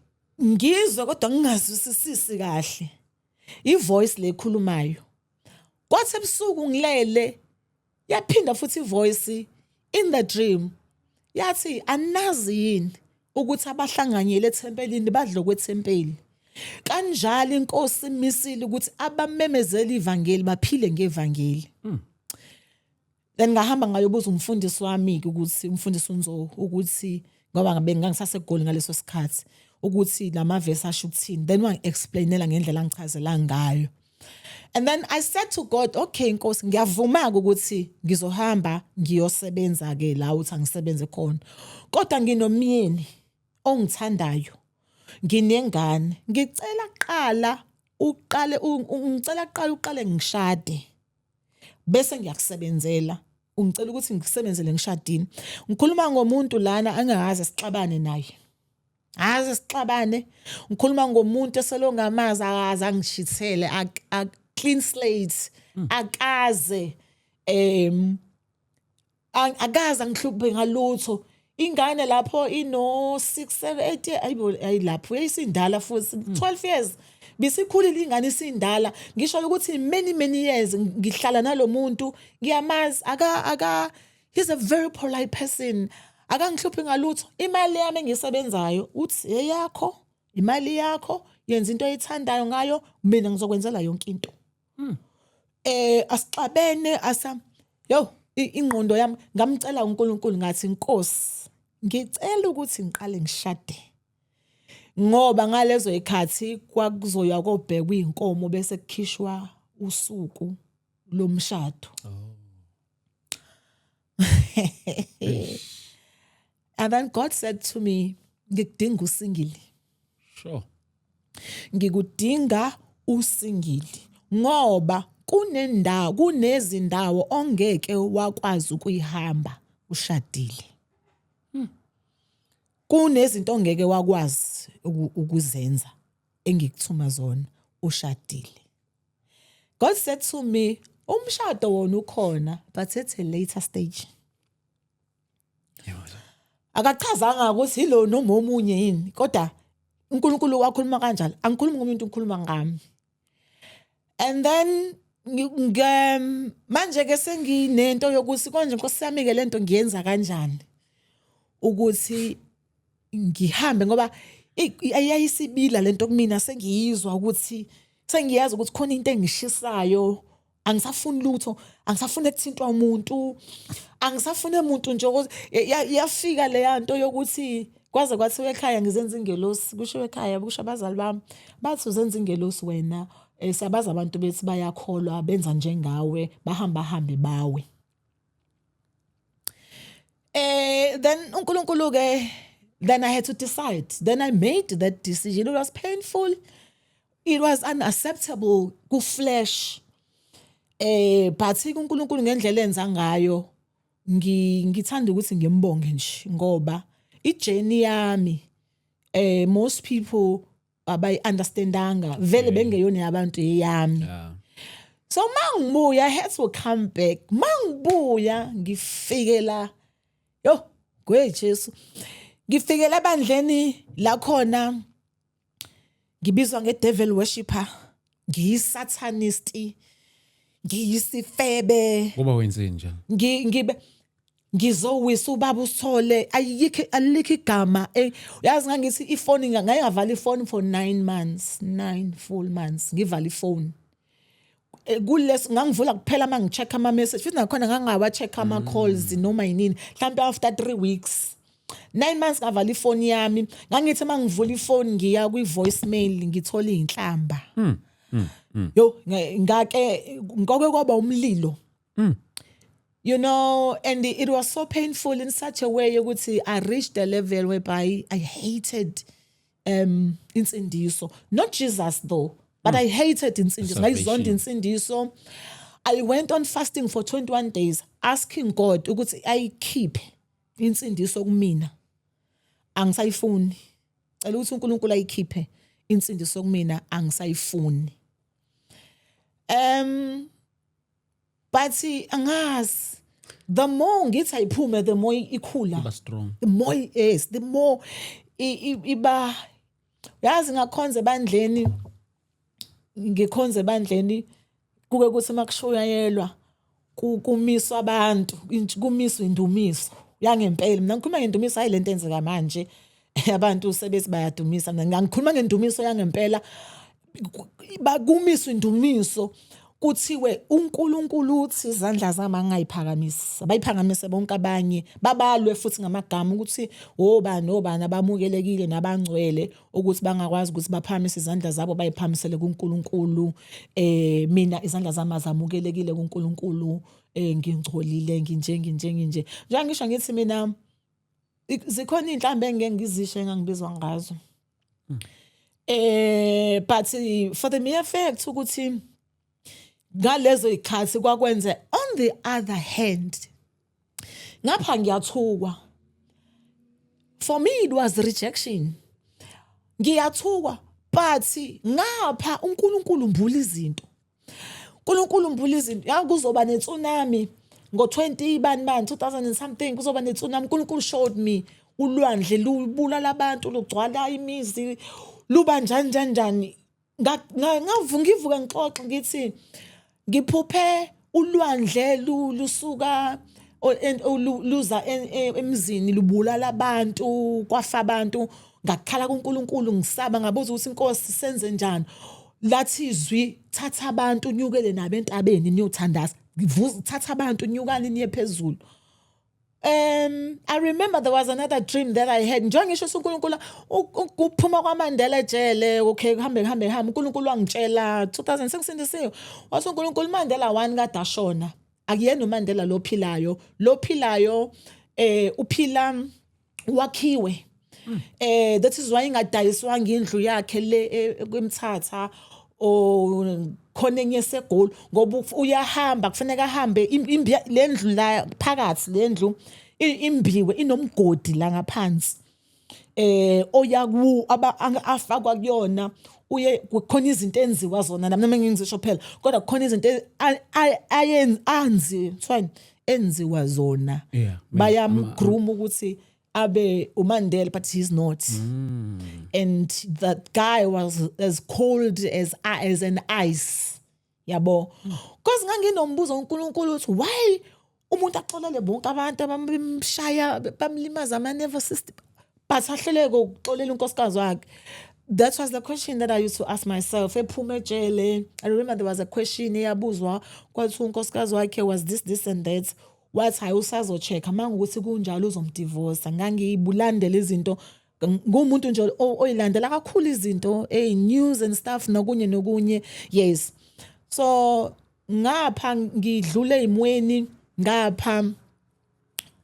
Speaker 1: ngizwe kodwa ngingazwisisisi kahle ivoice lekhulumayo. Kwathi ebusuku ngilele, yaphinda futhi ivoice in the dream, yathi, "Anazi yini ukuthi abahlanganyele ethempelini badla kwethempeli? Kanjalo inkosi imisile ukuthi abamemezela ivangeli baphile ngevangeli." Then ngahamba ngayobuza umfundisi wami ke, ukuthi umfundisi uNzo, ukuthi ngoba ngabe ngangisasegoli ngaleso sikhathi, ukuthi lamavesi asho ukuthini. Then wangi-explainela ngendlela angichazela ngayo. And then I said to God, "Okay Nkosi, ngiyavuma ukuthi ngizohamba ngiyosebenza ke la uthi angisebenze khona, kodwa nginomyeni ongithandayo, nginengane. Ngicela qala uqale ngicela qala uqale ngishade, bese ngiyakusebenzela. Ungicela ukuthi ngikusebenzele ngishadile." Ngikhuluma ngomuntu lana angakaze sixabane naye, aze sixabane. Ngikhuluma ngomuntu eselongamazi, akaze angishithele, clean slate, akaze akaze angihluphe ngalutho. Ingane lapho ino 6 7 8, ayibo, ayilapho yayisindala futhi, 12 years bisikhulile ingane, isindala. Ngisho ukuthi many many years ngihlala nalomuntu, ngiyamazi, aka aka he's a very polite person, akangihluphi ngalutho. Imali yami engiyisebenzayo uthi, "Eyakho imali yakho, yenza into oyithandayo ngayo, mina ngizokwenzela yonke into." Asixabene asa yo ingqondo yami. Ngamcela uNkulunkulu, ngathi, "Inkosi, ngicela ukuthi ngiqale ngishade," ngoba ngalezo ikhathi kwakuzoya kobhekwa inkomo bese kukhishwa usuku lomshado. And then God said to me, "Ngikudinga usingle." "Ngikudinga usingle ngoba kunendawo, kunezindawo ongeke wakwazi ukuyihamba ushadile. Kunezinto ongeke wakwazi ukuzenza engikuthuma zona ushadile." God said to me, "Umshado wona ukhona, but at a later stage." Akachazanga ukuthi yilo noma omunye yini, kodwa uNkulunkulu wakhuluma kanjalo. Angikhulumi ngomuntu, ngikhuluma ngami. And then manje ke senginento yokuthi konje Nkosi yami ke lento ngiyenza kanjani ukuthi ngihambe, ngoba ayayisibila lento kumina. Sengiyizwa ukuthi sengiyazi ukuthi khona into engishisayo. Angisafuni lutho, angisafuni ukuthintwa umuntu, angisafuni umuntu nje ukuthi yafika leya nto yokuthi kwaze kwathiwa ekhaya ngizenza ingelosi. Kusho ekhaya, kusho abazali bami, bathi, "Uzenza ingelosi wena. Siyabazi abantu bethi bayakholwa, benza njengawe, bahamba hambe bawe." Then uNkulunkulu ke, then I had to decide. Then I made that decision. It was painful, it was unacceptable ku flesh, but uNkulunkulu ngendlela enza ngayo, ngithanda ukuthi ngimbonge nje, ngoba ijourney yami, most people abayi understandanga vele, bengeyona yabantu, eyami. So mangibuya, I had to come back. Mangibuya ngifike la, yo gwe Jesu, ngifikela ebandleni la khona ngibizwa nge-devil worshipper, ngiyi-satanist, ngiyisifebe.
Speaker 2: Kuba wenze njani?
Speaker 1: Ngibe ngizowisa ubaba uSithole, ayikho, alikho igama. Uyazi ngangithi ifoni, ngayivala ifoni for 9 months, 9 full months ngivala ifoni. Kuleso ngangivula kuphela uma ngi-check ama message, futhi nakhona ngangawa check ama calls noma yinini, mhlawumbe after 3 weeks. 9 months ngavala ifoni yami. Ngangithi uma ngivula ifoni ngiya kwi voicemail, ngithola inhlamba. Yo, ngake ngoke kwaba umlilo. And it was so painful in such a way ukuthi I reached a level whereby I hated insindiso. Not Jesus though, but I hated insindiso. Ngayizonda insindiso. I went on fasting for 21 days asking God ukuthi ayikhiphe insindiso kumina. Angisayifuni. Cela ukuthi uNkulunkulu ayikhiphe insindiso kumina, angisayifuni. But angazi, the more ngithi ayiphume, the more ikhula.
Speaker 2: Iba strong.
Speaker 1: The more, yes, the more iba, yazi, ngakhonza ebandleni, ngikhonza ebandleni, kuke kuthi makushunyayelwa kumiswa abantu, kumiswa indumiso yangempela. Mina ngikhuluma ngendumiso, hayi lento enzeka manje, abantu sebethi bayadumisa. Mina ngikhuluma ngendumiso yangempela. Kumiswa indumiso, kuthiwe uNkulunkulu uthi izandla zami angayiphakamisi, abayiphakamise bonke abanye, babalwe futhi ngamagama ukuthi obani obani abamukelekile nabangcwele ukuthi bangakwazi ukuthi baphakamise izandla zabo bayiphakamisele kuNkulunkulu. Mina izandla zami azamukelekile kuNkulunkulu, ngingcolile, nginje nginje nginje. Njengoba ngisho ngithi mina zikhona inhlambe engeke ngizisho engangibizwa ngazo, but for the mere fact ukuthi ngalezo ikhathi kwakwenze. On the other hand, ngapha ngiyathukwa. For me it was rejection. Ngiyathukwa, but ngapha uNkulunkulu umbula izinto, uNkulunkulu umbula izinto. Ya, kuzoba ne-tsunami ngo-20 bani bani, 2000 and something, kuzoba ne-tsunami. uNkulunkulu showed me ulwandle lubulala abantu, lugcwala imizi, luba njani njani njani. Ngavuka, ngivuka ngixoxa, ngithi ngiphuphe ulwandle lusuka luza emzini, lubulala abantu, kwafa abantu. Ngakhala kuNkulunkulu, ngisaba, ngabuza ukuthi, "Inkosi, senze njani?" Lathi izwi, "Thatha abantu, unyukele nabo entabeni, niyothandaza. Thatha abantu, nyukani niye phezulu." I remember there was another dream that I had. Njengoba ngisho uNkulunkulu, ukuphuma kwaMandela ejele, okay, kuhambe kuhambe kuhambe, uNkulunkulu wangitshela 2000 sengisindisiwe. Wathi uNkulunkulu, Mandela 1 kade ashona. Akuyena uMandela lo philayo. Lo philayo uphila wakhiwe. That is why ingadayiswanga indlu yakhe le eMthatha o khona enye eseGoli, ngoba uyahamba, kufanele ahambe le ndlu la phakathi, le ndlu imbiwe, inomgodi la ngaphansi oya ku afakwa kuyona, uye kukhona izinto enziwa zona, nami noma ngingizisho phela, kodwa kukhona izinto anzi kuthiwani, enziwa zona. Bayamgroom ukuthi abe uMandela, but he's not. And that guy was as cold as an ice, yabo, because nganginombuzo uNkulunkulu uthi why umuntu axolele bonke abantu abamshaya, bamlimaza ama nervous system, but ahleleke ukuxolela unkosikazi wakhe? That was the question that I used to ask myself. Ephuma ejele, I remember there was a question eyabuzwa, kwathi unkosikazi wakhe was this, this and that. Wathi hayi, usazo-check-a, uma ngukuthi kunjalo uzomdivorce. Ngangibulandela izinto, ngumuntu nje oyilandela kakhulu izinto, news and stuff, nokunye nokunye, yes. So ngapha ngidlule ezimweni, ngapha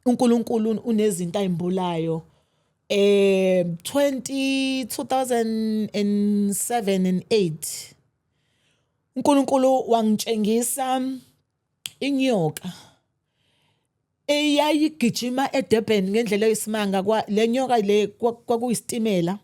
Speaker 1: uNkulunkulu unezinto ayimbulayo. 20 2007 and 8, uNkulunkulu wangitshengisa inyoka eyayigijima eDurban ngendlela eyisimanga. Kwa le nyoka le kwakuyisitimela.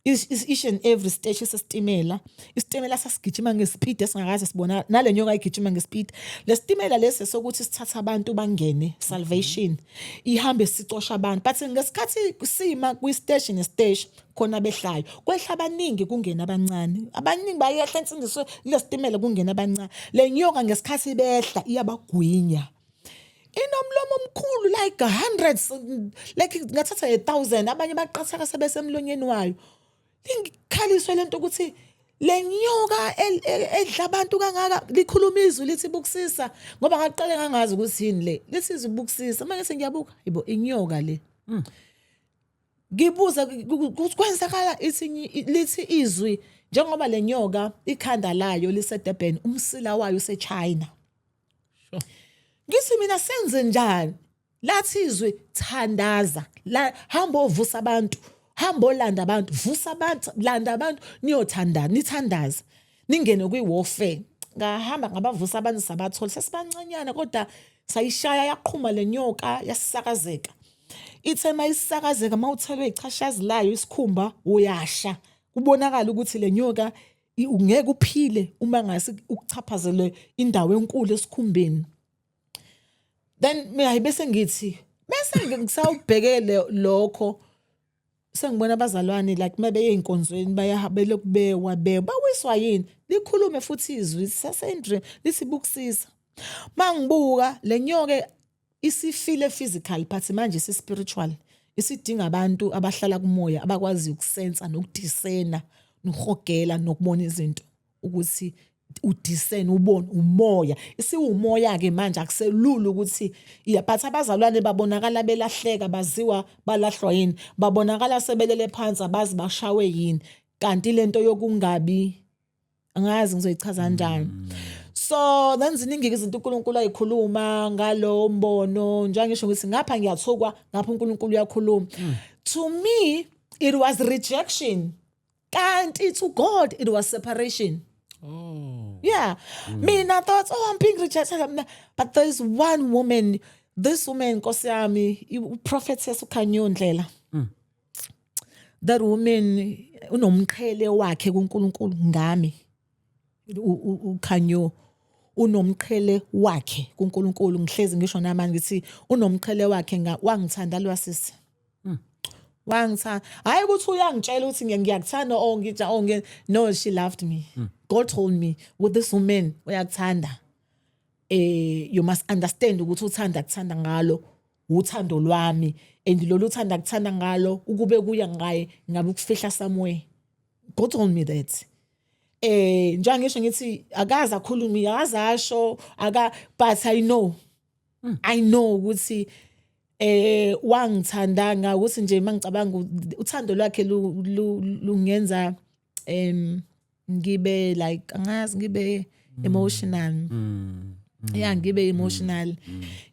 Speaker 1: Each and every stage sesitimela, isitimela sasigijima ngespeed esingakaze sibona, nale nyoka igijima ngespeed. Lesitimela lesi sokuthi sithatha abantu bangene salvation, ihambe sicosha abantu, but ngesikhathi sima kwi station nestation khona behlayo, kwehla abaningi, kungena abancane. Abaningi bayehla insindiswe kulesitimela, kungena abancane. Le nyoka ngesikhathi behla iyabagwinya, inomlomo omkhulu, like hundreds, like ngathatha 1000, abanye baqathaka sebesemlonyeni wayo. Ingikhaliswe lento ukuthi le nyoka edla abantu kangaka. Likhuluma izwi lithi, "Bukusisa," ngoba ngaqale ngangazi ukuthi yini le. Lithi izwi, "Bukusisa." Manje sengiyabuka, yibo, inyoka le. Ngibuza ukuthi kwenzakala, ithi lithi izwi, njengoba le nyoka ikhanda layo liseDurban, umsila wayo useChina. Ngithi mina, senze njani? Lathi izwi, thandaza la, hamba ovusa abantu, hamba olanda abantu, vusa abantu, landa abantu, niyothandaza, nithandaze, ningene kwi-warfare. Ngahamba ngabavusa abantu, sabathola sesibancanyana, kodwa sayishaya yaqhuma le nyoka, yasisakazeka. Ithe mayisakazeka, mawuthelwe ichashazi layo isikhumba uyasha, kubonakala ukuthi le nyoka ungeke uphile uma ngase ukuchaphazele indawo enkulu esikhumbeni. Then mina bese ngithi bese ngisawubhekele lokho, sengibona abazalwane like mabeye ey'nkonzweni bayahabele kubewa bewa, bawiswa yini? Likhulume futhi izwi sasendream, lithi bukusisa. Mangibuka le nyoka isifile physical, but manje isi-spiritual, isidinga abantu abahlala kumoya, abakwazi ukusensa nokudiscern nokuhogela nokubona izinto, ukuthi udiscern, ubone umoya. Isiwumoya ke manje, akuselula ukuthi iya, but abazalwane babonakala belahleka, baziwa balahlwa yini, babonakala sebelele phansi, abazi bashawe yini, kanti lento yokungabi, angazi ngizoyichaza kanjani. So then ziningi izinto uNkulunkulu ayikhuluma ngalo mbono. Njengisho ukuthi ngapha ngiyathukwa, ngapha uNkulunkulu uyakhuluma. To me it was rejection, kanti to God it was separation. Yeah. Mina thought, "Oh, I'm being rejected." But there's one woman, this woman, Nkosi yami, prophetess uKhanyo Ndlela. That woman unomqhele wakhe kuNkulunkulu ngami. UKhanyo unomqhele wakhe kuNkulunkulu. Ngihlezi ngisho namanje ngithi unomqhele wakhe nga wangithanda lwasisi. Wangithanda. Hayi ukuthi uyangitshela ukuthi ngiyakuthanda or ngithi oh no, she loved me. God told me, with this woman uyakuthanda. You must understand ukuthi uthanda kuthanda ngalo uthando lwami, and lolu uthanda kuthanda ngalo, ukube kuya ngaye ngabe ukufihla somewhere. God told me that. Njengoba ngisho ngithi akaze akhulumi, akaze asho aka, but I know ukuthi wangithandanga, ukuthi nje mangicabanga uthando lwakhe lungenza ngibe like, angazi, ngibe emotional. Yeah, ngibe emotional.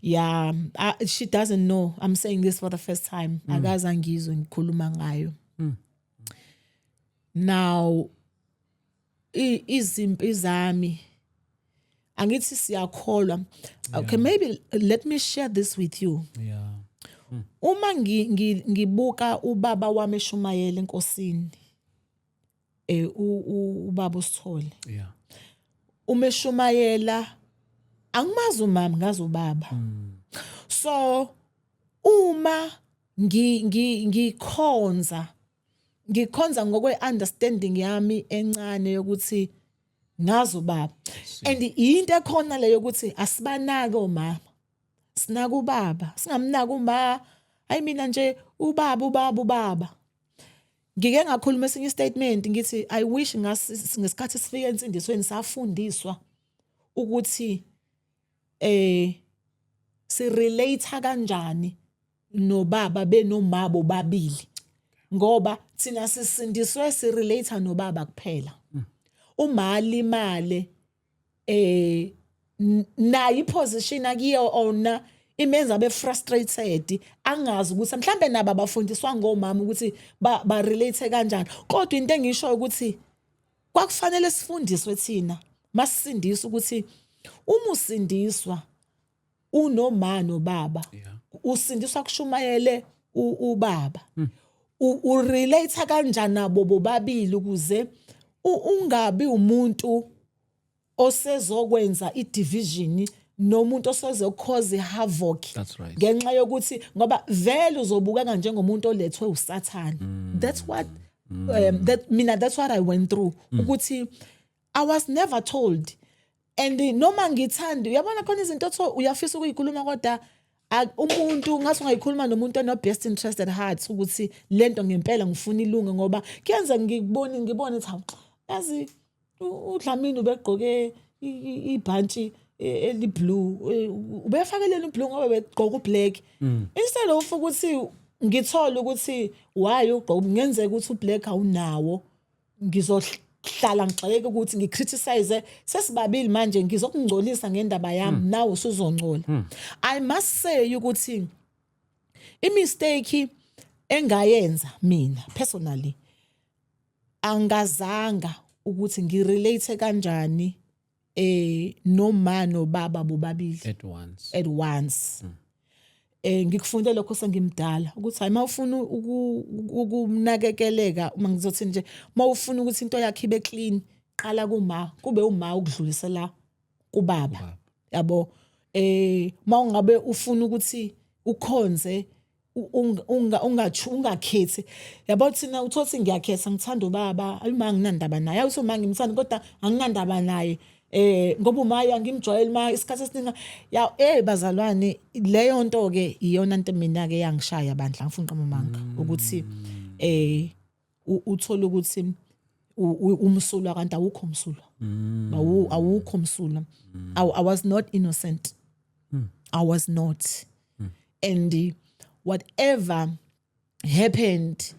Speaker 1: Yeah, she doesn't know I'm saying this for the first time. Akaze angizwe ngikhuluma ngayo. Now izimpi zami, angithi siyakholwa. Okay, maybe let me share this with you. Uma ngibuka ubaba wami eshumayela enkosini, ubaba uSithole, uma eshumayela, angimazi umama, ngazi ubaba. So uma ngikhonza, ngikhonza ngokwe understanding yami encane yokuthi ngazi ubaba, and into ekhona leyo ukuthi asibanake omama, sinaka ubaba, singamnaka uma. Hayi, mina nje ubaba, ubaba, ubaba. Ngike ngakhuluma esinye istatement ngithi I wish ngesikhathi sifika ensindisweni safundiswa ukuthi si relate kanjani nobaba benomabo babili, ngoba thina sisindiswe si relate nobaba kuphela. Uma limale, nayo iposition akiyo ona imenza abe frustrated, angazi ukuthi mhlambe nabo abafundiswa ngomama ukuthi ba relate kanjani. Kodwa into engisho ukuthi kwakufanele sifundiswe thina masisindiswa ukuthi uma usindiswa unoma nobaba, usindiswa kushumayele ubaba, urelate kanjani nabo bobabili ukuze ungabi umuntu osezokwenza i-division nomuntu osezocause havoc.
Speaker 2: That's right.
Speaker 1: Ngenxa yokuthi ngoba vele uzobukeka njengomuntu olethwe uSathane. That's what that mina, that's what I went through, ukuthi I was never told. And noma ngithanda, uyabona khona izinto otho uyafisa ukuyikhuluma, kodwa umuntu ngathi ungayikhuluma nomuntu ono best interest at heart, ukuthi lento ngempela ngifuna ilunge, ngoba kuyenza ngikubone, ngibone ukuthi hawu, yazi uDlamini ubegqoke ibhantshi eliblue, ubefakeleni ublue ngoba begqoka ublack, instead of ukuthi ngithole ukuthi why ugqoka, kungenzeka ukuthi ublack awunawo. ngizohlala ngigxeke ukuthi ngicriticize. Sesibabili manje, ngizokungcolisa ngendaba yami, nawe usuzongcola. I must say ukuthi imistake engayenza mina personally, angazanga ukuthi ngirelate kanjani noma nobaba bobabili
Speaker 2: at once.
Speaker 1: At once. Ngikufunde lokho sengimdala ukuthi hayi, mawufuna ukunakekeleka, uma ngizothi nje mawufuna ukuthi into yakhe ibe clean, qala kuma kube uma ukudlulisela kubaba, yabo. Mawungabe ufuna ukuthi ukhonze, ungakhethi, yabo. Thina uthothi ngiyakhetha, ngithanda ubaba, ayuma nginandaba naye, awuthi uma ngimthanda kodwa anginandaba naye, ngoba umaya ngimjwayele ma isikhathi esiningi ya. Bazalwane, leyo nto ke iyona nto mina ke yangishaya bandla, ngifuna uqamba manga ukuthi uthola ukuthi umsulwa kanti awukho msulwa. Awukho msulwa. I was not innocent, I was not. And whatever happened,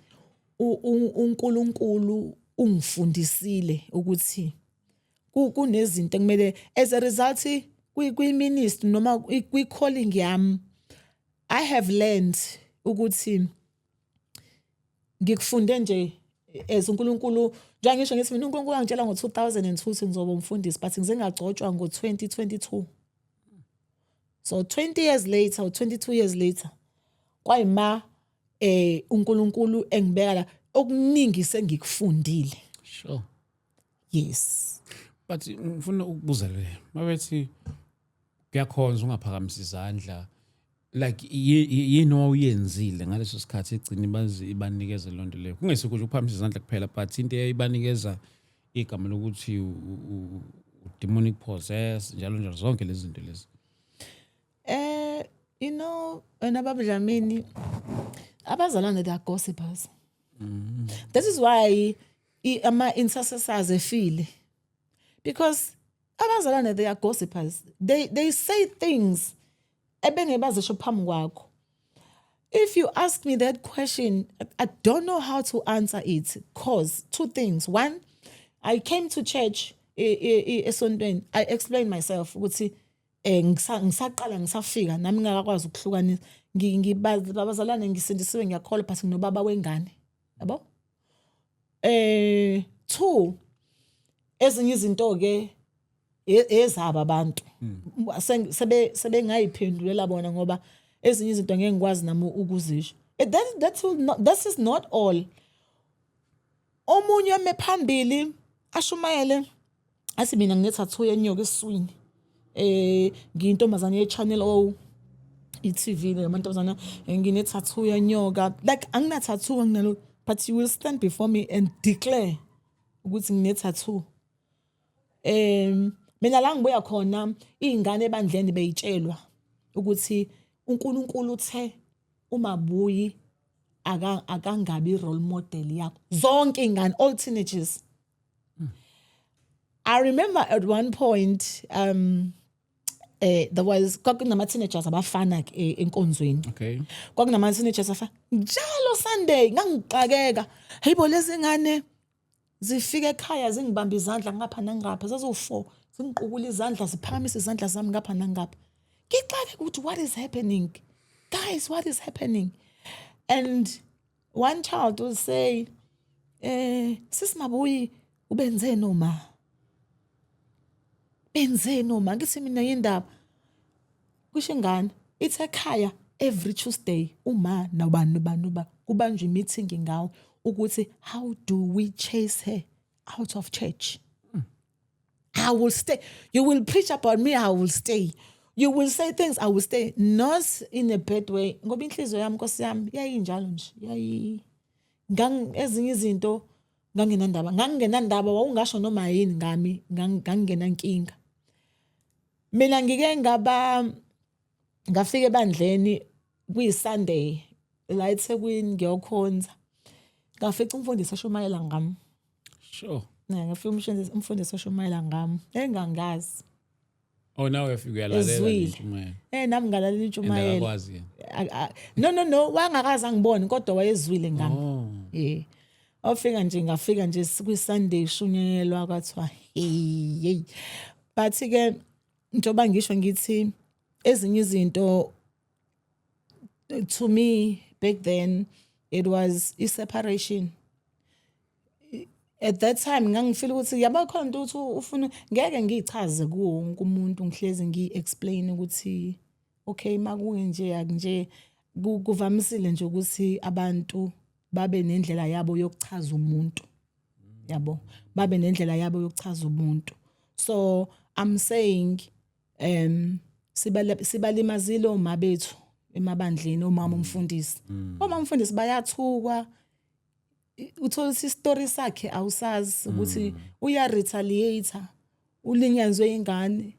Speaker 1: uNkulunkulu ungifundisile ukuthi kunezinto ekumele, as a result kwi ministry noma kwi calling yami, I have learned ukuthi ngikufunde nje as uNkulunkulu, njengoba ngisho ngithi mina uNkulunkulu angitshela ngo-2002 ukuthi ngizoba umfundisi, but ngize ngagcotshwa ngo-2022, so 20 years later or 22 years later kwayima uNkulunkulu engibeka la, okuningi sengikufundile. Yes.
Speaker 2: But ngifuna ukubuza le, mabethi kuyakhonza ungaphakamisa izandla, like yini owawuyenzile ngaleso sikhathi egcina bazi ibanikeza loo nto leyo, kungesikho nje ukuphakamisa izandla kuphela, but into eyayibanikeza igama lokuthi demonic possess, njalo njalo, zonke lezi zinto lezi?
Speaker 1: Wena baba Dlamini, abazalwane, they are gossipers. That is why ama intercessors efile, because abazalwane, they are gossipers. They say things ebengebazisho phambi kwakho. If you ask me that question, I don't know how to answer it, cause two things. One, I came to church, esontweni, I explained myself ukuthi ngisaqala ngisafika nami ngingakwazi ukuhlukanisa, ngibazalwane, ngisindisiwe, ngiyakholwa, but nginobaba wengane, yabo. Two, ezinye izinto ke ezaba abantu sebengayiphendulela bona, ngoba ezinye izinto ngeke ngikwazi nami ukuzisho. That will not, this is not all. Omunye eme phambili ashumayele athi mina ngine-tattoo yenyoka esiswini, ngiyintombazane ye-Channel O, i-TV le amantombazane, ngine-tattoo yenyoka. Like, angina-tattoo, anginalo, but you will stand before me and declare ukuthi ngine-tattoo. Mina la ngibuya khona, izingane ebandleni beyitshelwa ukuthi uNkulunkulu uthe uMabuyi akangabi role model yakho, zonke ingane, all teenagers. I remember at one point there was kwakunama teenagers abafana ke enkonzweni. Kwakunama teenagers afana njalo Sunday, ngangixakeka, hayibo, lezi ngane zifika ekhaya zingibamba izandla ngapha nangapha, zaziwu-4, zingiqukula izandla, ziphakamisa izandla zami ngapha nangapha. Ngixake ukuthi what is happening, guys, what is happening? And one child will say, "Sis Mabuyi, ubenze noma benze noma." Ngithi mina, yindaba? Kusho ingane ithi ekhaya every Tuesday uma nobani nobani noba kubanjwa i-meeting ngawo ukuthi how do we chase her out of church. I will stay. You will preach about me, I will stay. You will say things, I will stay. Not in a bad way. Ngoba inhliziyo yami, Nkosi yami, yayinjalo nje. Yayi ngang ezinye izinto nganginandaba. Ngangingenandaba, wawungasho noma yini ngami, ngangingenankinga. Mina ngike ngaba ngafika ebandleni kuyi Sunday la eThekwini ngiyokhonza. Ngafica umfundisi oshumayela ngami. Ne, ngafika umfundisi oshumayela ngami engangazi.
Speaker 2: Oh, nawe uyafika uyalalela
Speaker 1: Ezwile.
Speaker 2: intshumayelo.
Speaker 1: Nami ngalalela intshumayelo.
Speaker 2: Akakwazi yena.
Speaker 1: No, wangakaze angibone, kodwa wayezwile ngami.
Speaker 2: Oh.
Speaker 1: Eh. Wafika nje, ngafika nje kwi-Sunday shunyelwa, kwathiwa hey hey. But ke njengoba ngisho ngithi ezinye izinto, to me back then it was i separation. At that time ngangifeel ukuthi yabo khona into ukuthi ufuna ngeke ngichaze kuwo wonke umuntu, ngihlezi ngi-explain ukuthi okay, makunje akunje. Kuvamisile nje ukuthi abantu babe nendlela yabo yokuchaza umuntu, yabo, babe nendlela yabo yokuchaza umuntu. So I'm saying sibalimazile oma bethu emabandleni, omama umfundisi. Omama umfundisi bayathukwa, uthola ukuthi isitori sakhe awusazi ukuthi uya retaliate, ulinyazwe ingane.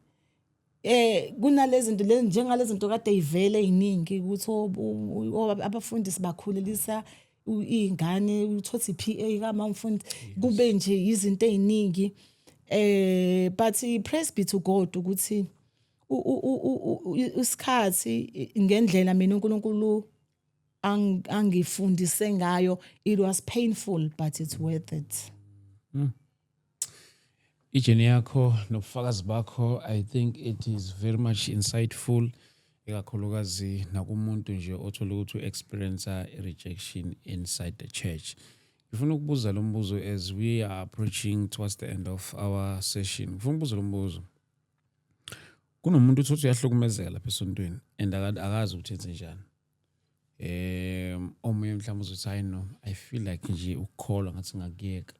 Speaker 1: Kunalezi zinto lezi, njengalezi zinto kade ivele eziningi ukuthi abafundisi bakhulelisa izingane, uthothi PA kama umfundi, kube nje izinto eziningi. But praise be to God ukuthi isikhathi ngendlela mina uNkulunkulu angifundise ngayo, it was painful but it's worth it.
Speaker 2: Ijourney yakho nobufakazi bakho, I think it is very much insightful, ikakhulukazi nakumuntu nje othola ukuthi u-experience rejection inside the church. Ngifuna ukubuza lo mbuzo as we are approaching towards the end of our session. Ngifuna ukubuza lo mbuzo: kunomuntu uthi uyahlukumezeka lapha esontweni and akazi ukuthi enze njani. Omunye mhlawumbe uzothi, "Hayi no, I feel like nje ukukholwa ngathi ngakuyeka."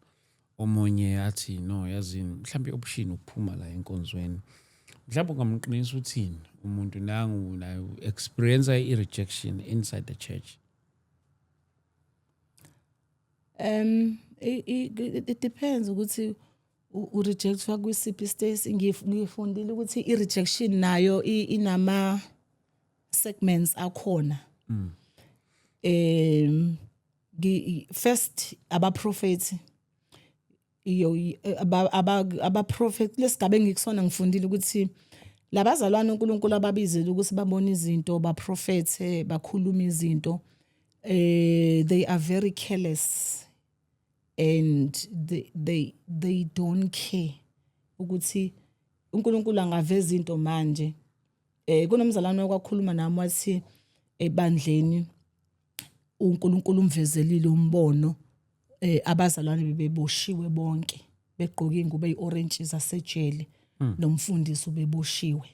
Speaker 2: Omunye athi, "No, yazini, mhlawumbe i-option ukuphuma la enkonzweni." Mhlawumbe ungamqinisa uthini umuntu nangu naye experience i-rejection inside the church?
Speaker 1: It depends ukuthi u-rejectwa kwisiphi state. Ngifundile ukuthi i-rejection nayo inama segments akhona. First abaprofeti iyo abaprofeti lesigaba engikusona, ngifundile ukuthi labazalwane uNkulunkulu ababizile ukuthi babone izinto, baprofethe, bakhuluma izinto, they are very careless and they don't care ukuthi uNkulunkulu angaveza into manje. Kunomzalwane okwakhuluma nami wathi ebandleni uNkulunkulu umvezelile umbono, abazalwane bebeboshiwe bonke, begqoke ingubo eyorange zasejele, nomfundisi ubeboshiwe.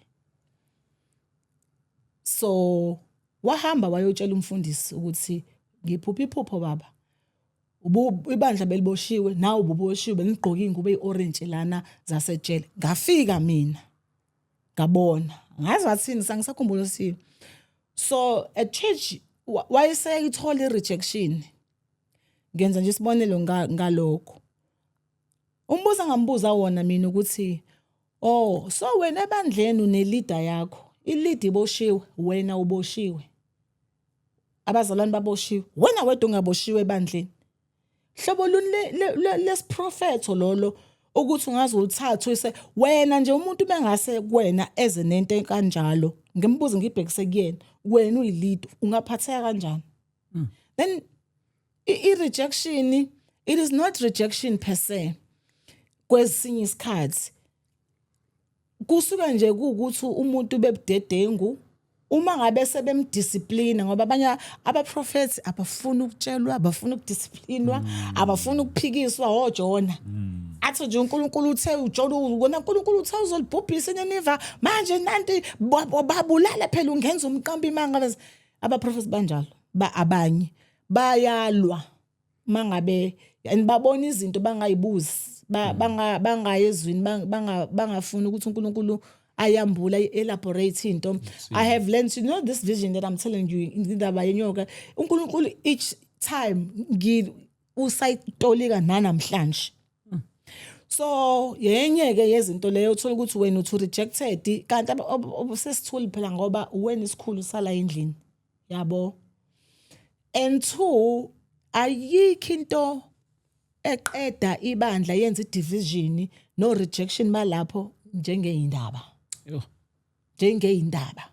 Speaker 1: So wahamba wayotshela umfundisi ukuthi ngiphupha iphupho baba, ubu ibandla beliboshiwe, nawe ububoshiwe, benigqoke ingubo eyorange lana zasejele, ngafika mina ngabona. Ngazi wathini, sangisakhumbula sini. So at church wayeseyithola i-rejection. Ngenza nje isibonelo ngalokho. Umbuzo angambuza wona mina ukuthi, oh, so wena ebandleni une-leader yakho, i-leader iboshiwe, wena uboshiwe, abazalwane baboshiwe, wena wedwa ungaboshiwe ebandleni. Hlobo luni lesiprofetho lolo ukuthi ungaze ulithathe uyise wena nje? Umuntu bengase kuwena eze nento kanjalo, ngimbuze ngibhekise kuyena, wena uyileader, ungaphatheka kanjani? Then i-rejection, it is not rejection per se. Kwesinye isikhathi kusuka nje kuukuthi umuntu bebudedengu uma ngabe sebemdiscipline, ngoba abanye abaprofeti abafuni ukutshelwa, abafuni ukudisciplinwa, abafuni ukuphikiswa. Ojona athi nje uNkulunkulu uthe, uJona wona, uNkulunkulu uthe uzolibhubhisa iNiniva, manje nanti babulala phela, ungenza umqambi manga. Abaprofeti banjalo ba abanye bayalwa mangabe and babona izinto bangayibuzi, bangayi ezwini, bangafuni ukuthi uNkulunkulu ayambula, elaborate into. I have learned to know this vision that I'm telling you, indaba yenyoka, uNkulunkulu each time ngi usayitolika nanamhlanje. So yenye ke yezinto leyo, uthola ukuthi wena uthi rejected kanti sesithuli phela ngoba wena isikhulu sala endlini, yabo. And two, ayikho into eqeda ibandla, yenza i-division no rejection balapho njengeyindaba.
Speaker 2: Yo.
Speaker 1: Njengeyindaba,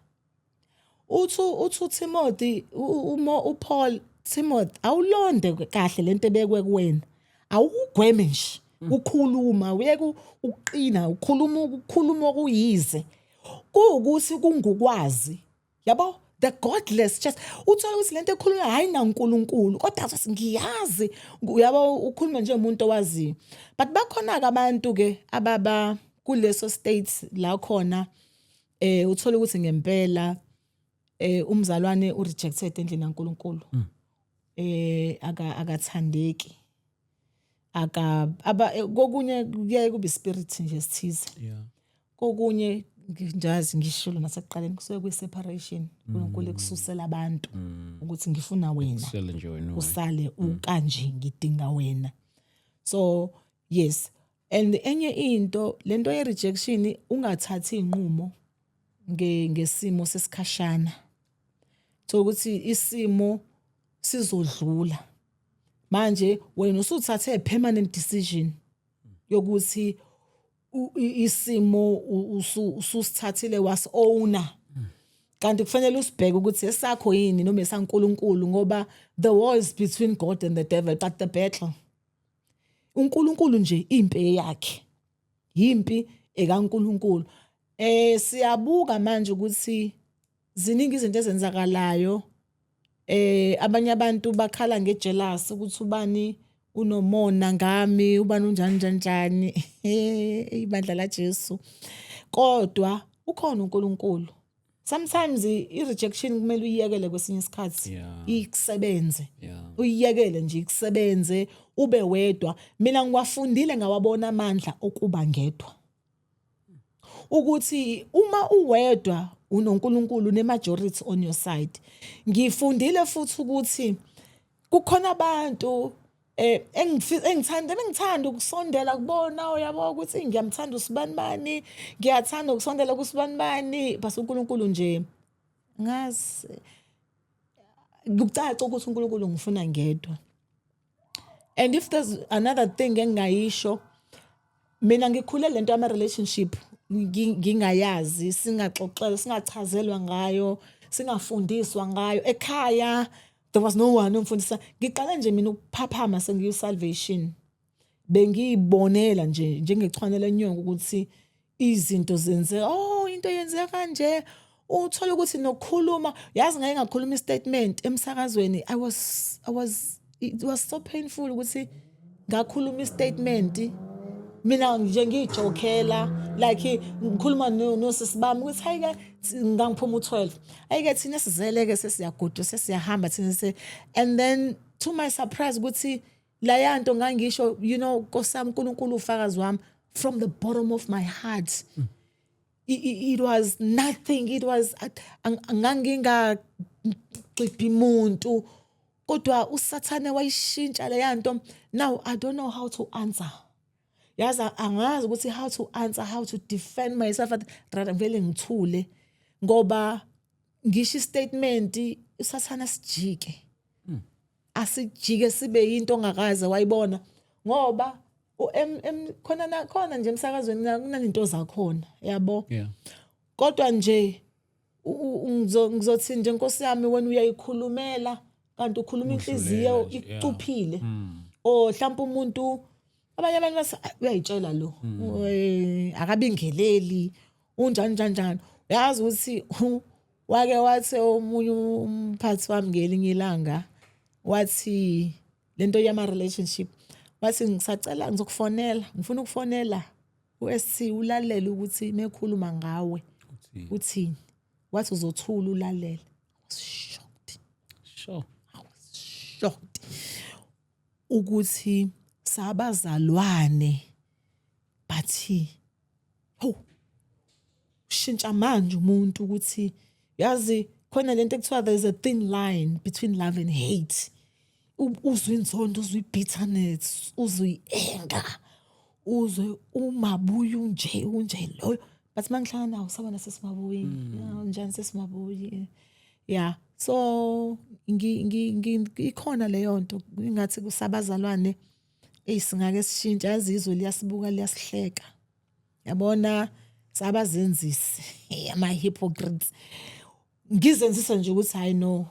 Speaker 1: uthi uTimothy, uPaul Timothy, awulonde kahle lento ebekwe kuwena, awukugweme nje ukhuluma, uyeke ukuqina ukhuluma, ukukhuluma okuyize kuwukuthi kungukwazi, yabo, the godless just uthola ukuthi lento ekhulunywa hayi naNkulunkulu, kodwa ngiyazi, uyabo, ukhuluma njengomuntu owaziyo. But bakhona ke abantu ke ababa kuleso state la khona uthola ukuthi ngempela umzalwane u rejected endlini kaNkulunkulu, akathandeki, aka aba kokunye kuyaye kube spirit nje sithize. Kokunye njazi ngishilo nasekuqaleni, kusuke kuyi separation, uNkulunkulu ekususela abantu ukuthi ngifuna wena.
Speaker 2: Sele nje wena.
Speaker 1: Usale ukanje, ngidinga wena. So yes, and enye into, lento ye rejection, ungathathi inqumo ngesimo sesikhashana, so ukuthi isimo sizodlula, manje wena usuthathe permanent decision yokuthi isimo ususithathile was owner, kanti kufanele usibheke ukuthi esakho yini noma esaNkulunkulu, ngoba the war is between God and the devil, but the battle uNkulunkulu nje, impi yakhe, impi ekaNkulunkulu. Siyabuka manje ukuthi ziningi izinto ezenzakalayo. Abanye abantu bakhala ngejealous, ukuthi ubani unomona ngami, ubani unjani njani njani, ibandla la Jesu. Kodwa ukhona uNkulunkulu. Sometimes i-rejection kumele uyiyekele kwesinye isikhathi ikusebenze. Uyiyekele nje ikusebenze, ube wedwa. Mina ngiwafundile, ngawabona amandla okuba ngedwa, ukuthi uma uwedwa unoNkulunkulu, ne-majority on your side. Ngifundile futhi ukuthi kukhona abantu engithanda ukusondela kubona, uyabo, ukuthi ngiyamthanda usibani bani, ngiyathanda ukusondela kusibani bani, bese uNkulunkulu nje ngazi kucaca ukuthi uNkulunkulu ngifuna ngedwa. And if there's another thing engingayisho, mina ngikhule lento yama relationship ngingayazi, singaxoxelwa, singachazelwa ngayo, singafundiswa ngayo ekhaya. There was no one ongifundisa. Ngiqale nje mina ukuphaphama sengiyu salvation, bengiyibonela nje njengechwane lenyongo ukuthi izinto zenzeka, oh, into yenzeka kanje. Uthola ukuthi nokukhuluma, yazi, ngake ngakhuluma istatement emsakazweni. I was it was so painful ukuthi ngakhuluma istatement, mina nje ngiyijokela, like ngikhuluma nosisi bami ukuthi hayi ke, ngangiphuma u12, hayi ke, thina sizele ke, sesiyagudu, sesiyahamba thina se. And then to my surprise ukuthi layanto ngangisho, Nkosi uNkulunkulu ufakazi wami, from the bottom of my heart, it was nothing, it was ngangingagxibhi umuntu, kodwa uSathane wayishintsha leyanto. Now I don't know how to answer, yazi, angazi ukuthi how to answer, how to defend myself. Rather vele ngithule, ngoba ngisho istatement, uSathana sijike, asijike sibe into ongakaze wayibona, ngoba khona na khona nje emsakazweni kunalento zakhona, yabo. Kodwa nje ngizothi nje, Nkosi yami, wena uyayikhulumela, kanti ukhuluma inhliziyo
Speaker 2: nje, yeah.
Speaker 1: Icuphile or mhlawumbe umuntu, abanye abantu bathi, "Ah, uyayitshela lo, akabingeleli, unjani njani njani." Uyazi ukuthi wake wathi omunye umphathi wami ngelinye ilanga, wathi lento yama relationship, wathi, "Ngisacela, ngizokufonela, ngifuna ukufonela uST, ulalele ukuthi mekhuluma ngawe uthini." Wathi uzothula ulalele. I was shocked. I was shocked ukuthi sabazalwane, but ho, shintsha manje umuntu, ukuthi yazi khona lento ekuthiwa there's a thin line between love and hate. Uzwe inzondo, uzwe i-bitterness, uzwe i-anger, uzwe umabuyi unje unje loyo, but mangihlangana nawo, "Sabona sesimabuyi, njani sesimabuyi?" Yeah, so ngi ngi ikhona leyo nto, ingathi kusabazalwane eyisingake sishintshe. Yazi, izwe liyasibuka, liyasihleka, yabona, sabazenzisi, ama hypocrites. Ngizenzisa nje ukuthi hayi no,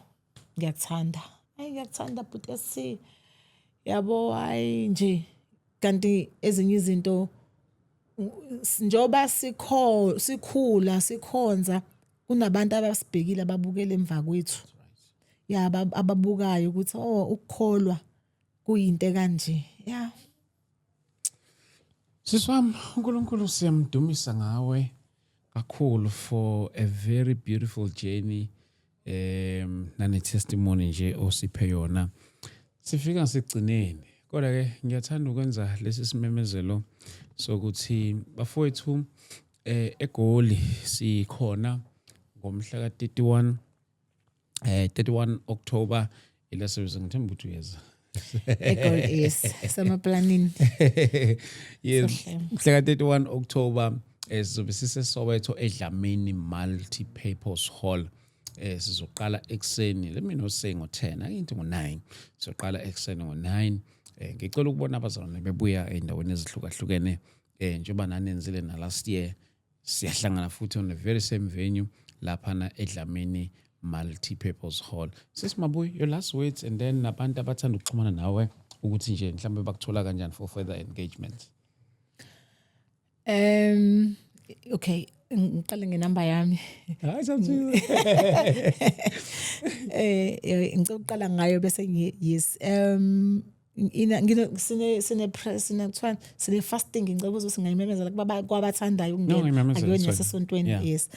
Speaker 1: ngiyakuthanda, Hayi, ngiyakuthanda bhuti SC, yabo. Hayi nje, kanti ezinye izinto njengoba sikho sikhula sikhonza, kunabantu abasibhekile, ababukele emva kwethu, ya, ababukayo ukuthi, oh, ukukholwa kuyinto kanje, ya.
Speaker 2: Sisi wami, uNkulunkulu siyamdumisa ngawe kakhulu for a very beautiful journey nane testimony nje osiphe yona. Sifika sigcineni, kodwa ke ngiyathanda ukwenza lesi simemezelo sokuthi, bafowethu, eGoli sikhona ngomhla ka31, 31 October ila service. Ngithemba ukuthi uyeza.
Speaker 1: EGoli, yes, semaplanini.
Speaker 2: Yes, mhla ka31 October sizobe siseSoweto eDlamini Multi-Purpose Hall. Sizoqala ekseni, let me not say ngo10, angithi ngo9, sizoqala ekseni ngo9. Ngicela ukubona abazalwane bebuya endaweni ezihlukahlukene, njengoba nanenzile na last year. Siyahlangana futhi on the very same venue laphana eDlamini Multi-Purpose Hall. Sis Mabuyi, your last words, and then nabantu abathanda ukuxhumana nawe ukuthi nje mhlawumbe bakuthola kanjani for further engagement.
Speaker 1: Okay, ngiqale ngenamba yami.
Speaker 2: Hayi, Samsiwe.
Speaker 1: Ngicela ukuqala ngayo bese ngi, yes, ina ngino sine press, sine kuthiwa sine fasting. Ngicela ukuthi singayimemezela kuba kwabathandayo ukungena.
Speaker 2: Ungayimemezela,
Speaker 1: akuyona
Speaker 2: it's fine.
Speaker 1: Yasesontweni. Yes,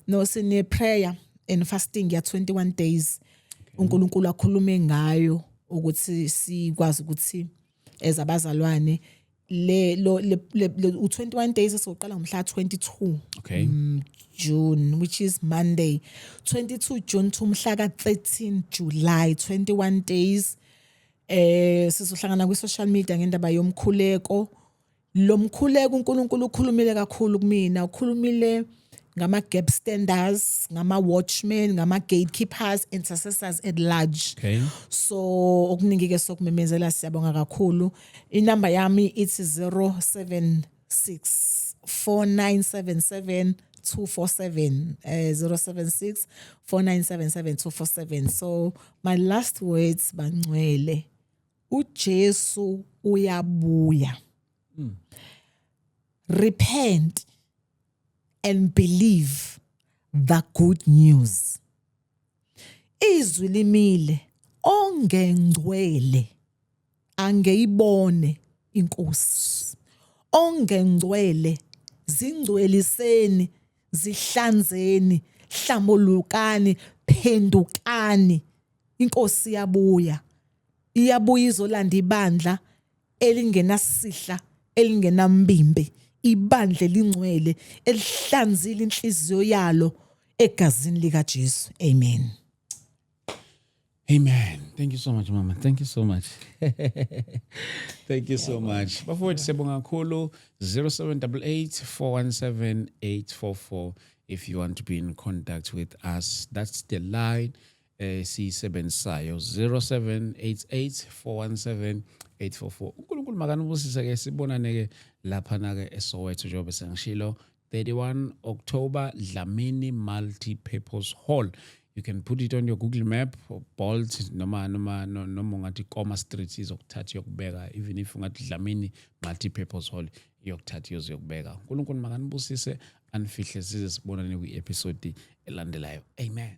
Speaker 1: no, sine prayer and fasting ya 21 days uNkulunkulu akhulume ngayo ukuthi sikwazi ukuthi as abazalwane le lo le u21 days soqala ngomhla 22 June, which is Monday, 22 June to mhla ka 13 July, 21 days. Sizohlangana kwi social media ngendaba yomkhuleko. Lo mkhuleko, uNkulunkulu ukhulumile kakhulu kumina, ukhulumile ngama gap standers, ngama watchmen, ngama gatekeepers, intercessors at large. So okuningi ke sokumemezela. Siyabonga kakhulu. Inamba yami ithi 076 4977 247, 076 4977 247. So my last words, bangcwele, uJesu uyabuya. Repent and believe the good news. Izwi limile, ongengcwele angeyibone inkosi. Ongengcwele, zingcweliseni, zihlanzeni, hlambulukani, phendukani, inkosi iyabuya. Iyabuya izolanda ibandla elingenasihla, elingenambimbi, ibandla elingcwele elihlanzile inhliziyo yalo egazini lika Jesu. Amen.
Speaker 2: Amen. Thank you so much, Mama. Thank you so much. Thank you so much. Bafowethu, siyabonga kakhulu. 0788 417 844 if you want to be in contact with us. That's the line siyisebenzisayo, 0788 417 844. uNkulunkulu makanibusise ke, sibonane ke lapha na ke eSoweto, njengoba sengishilo, 31 October, Dlamini Multi-Purpose Hall. You can put it on your Google Map or Bolt, noma ungathi Koma Street, izokuthatha iyokubeka. Even if ungathi Dlamini Multi-Purpose Hall, iyokuthatha iyoziyokubeka. uNkulunkulu makanibusise, anifihle size sibonane kwi-episode elandelayo. Amen.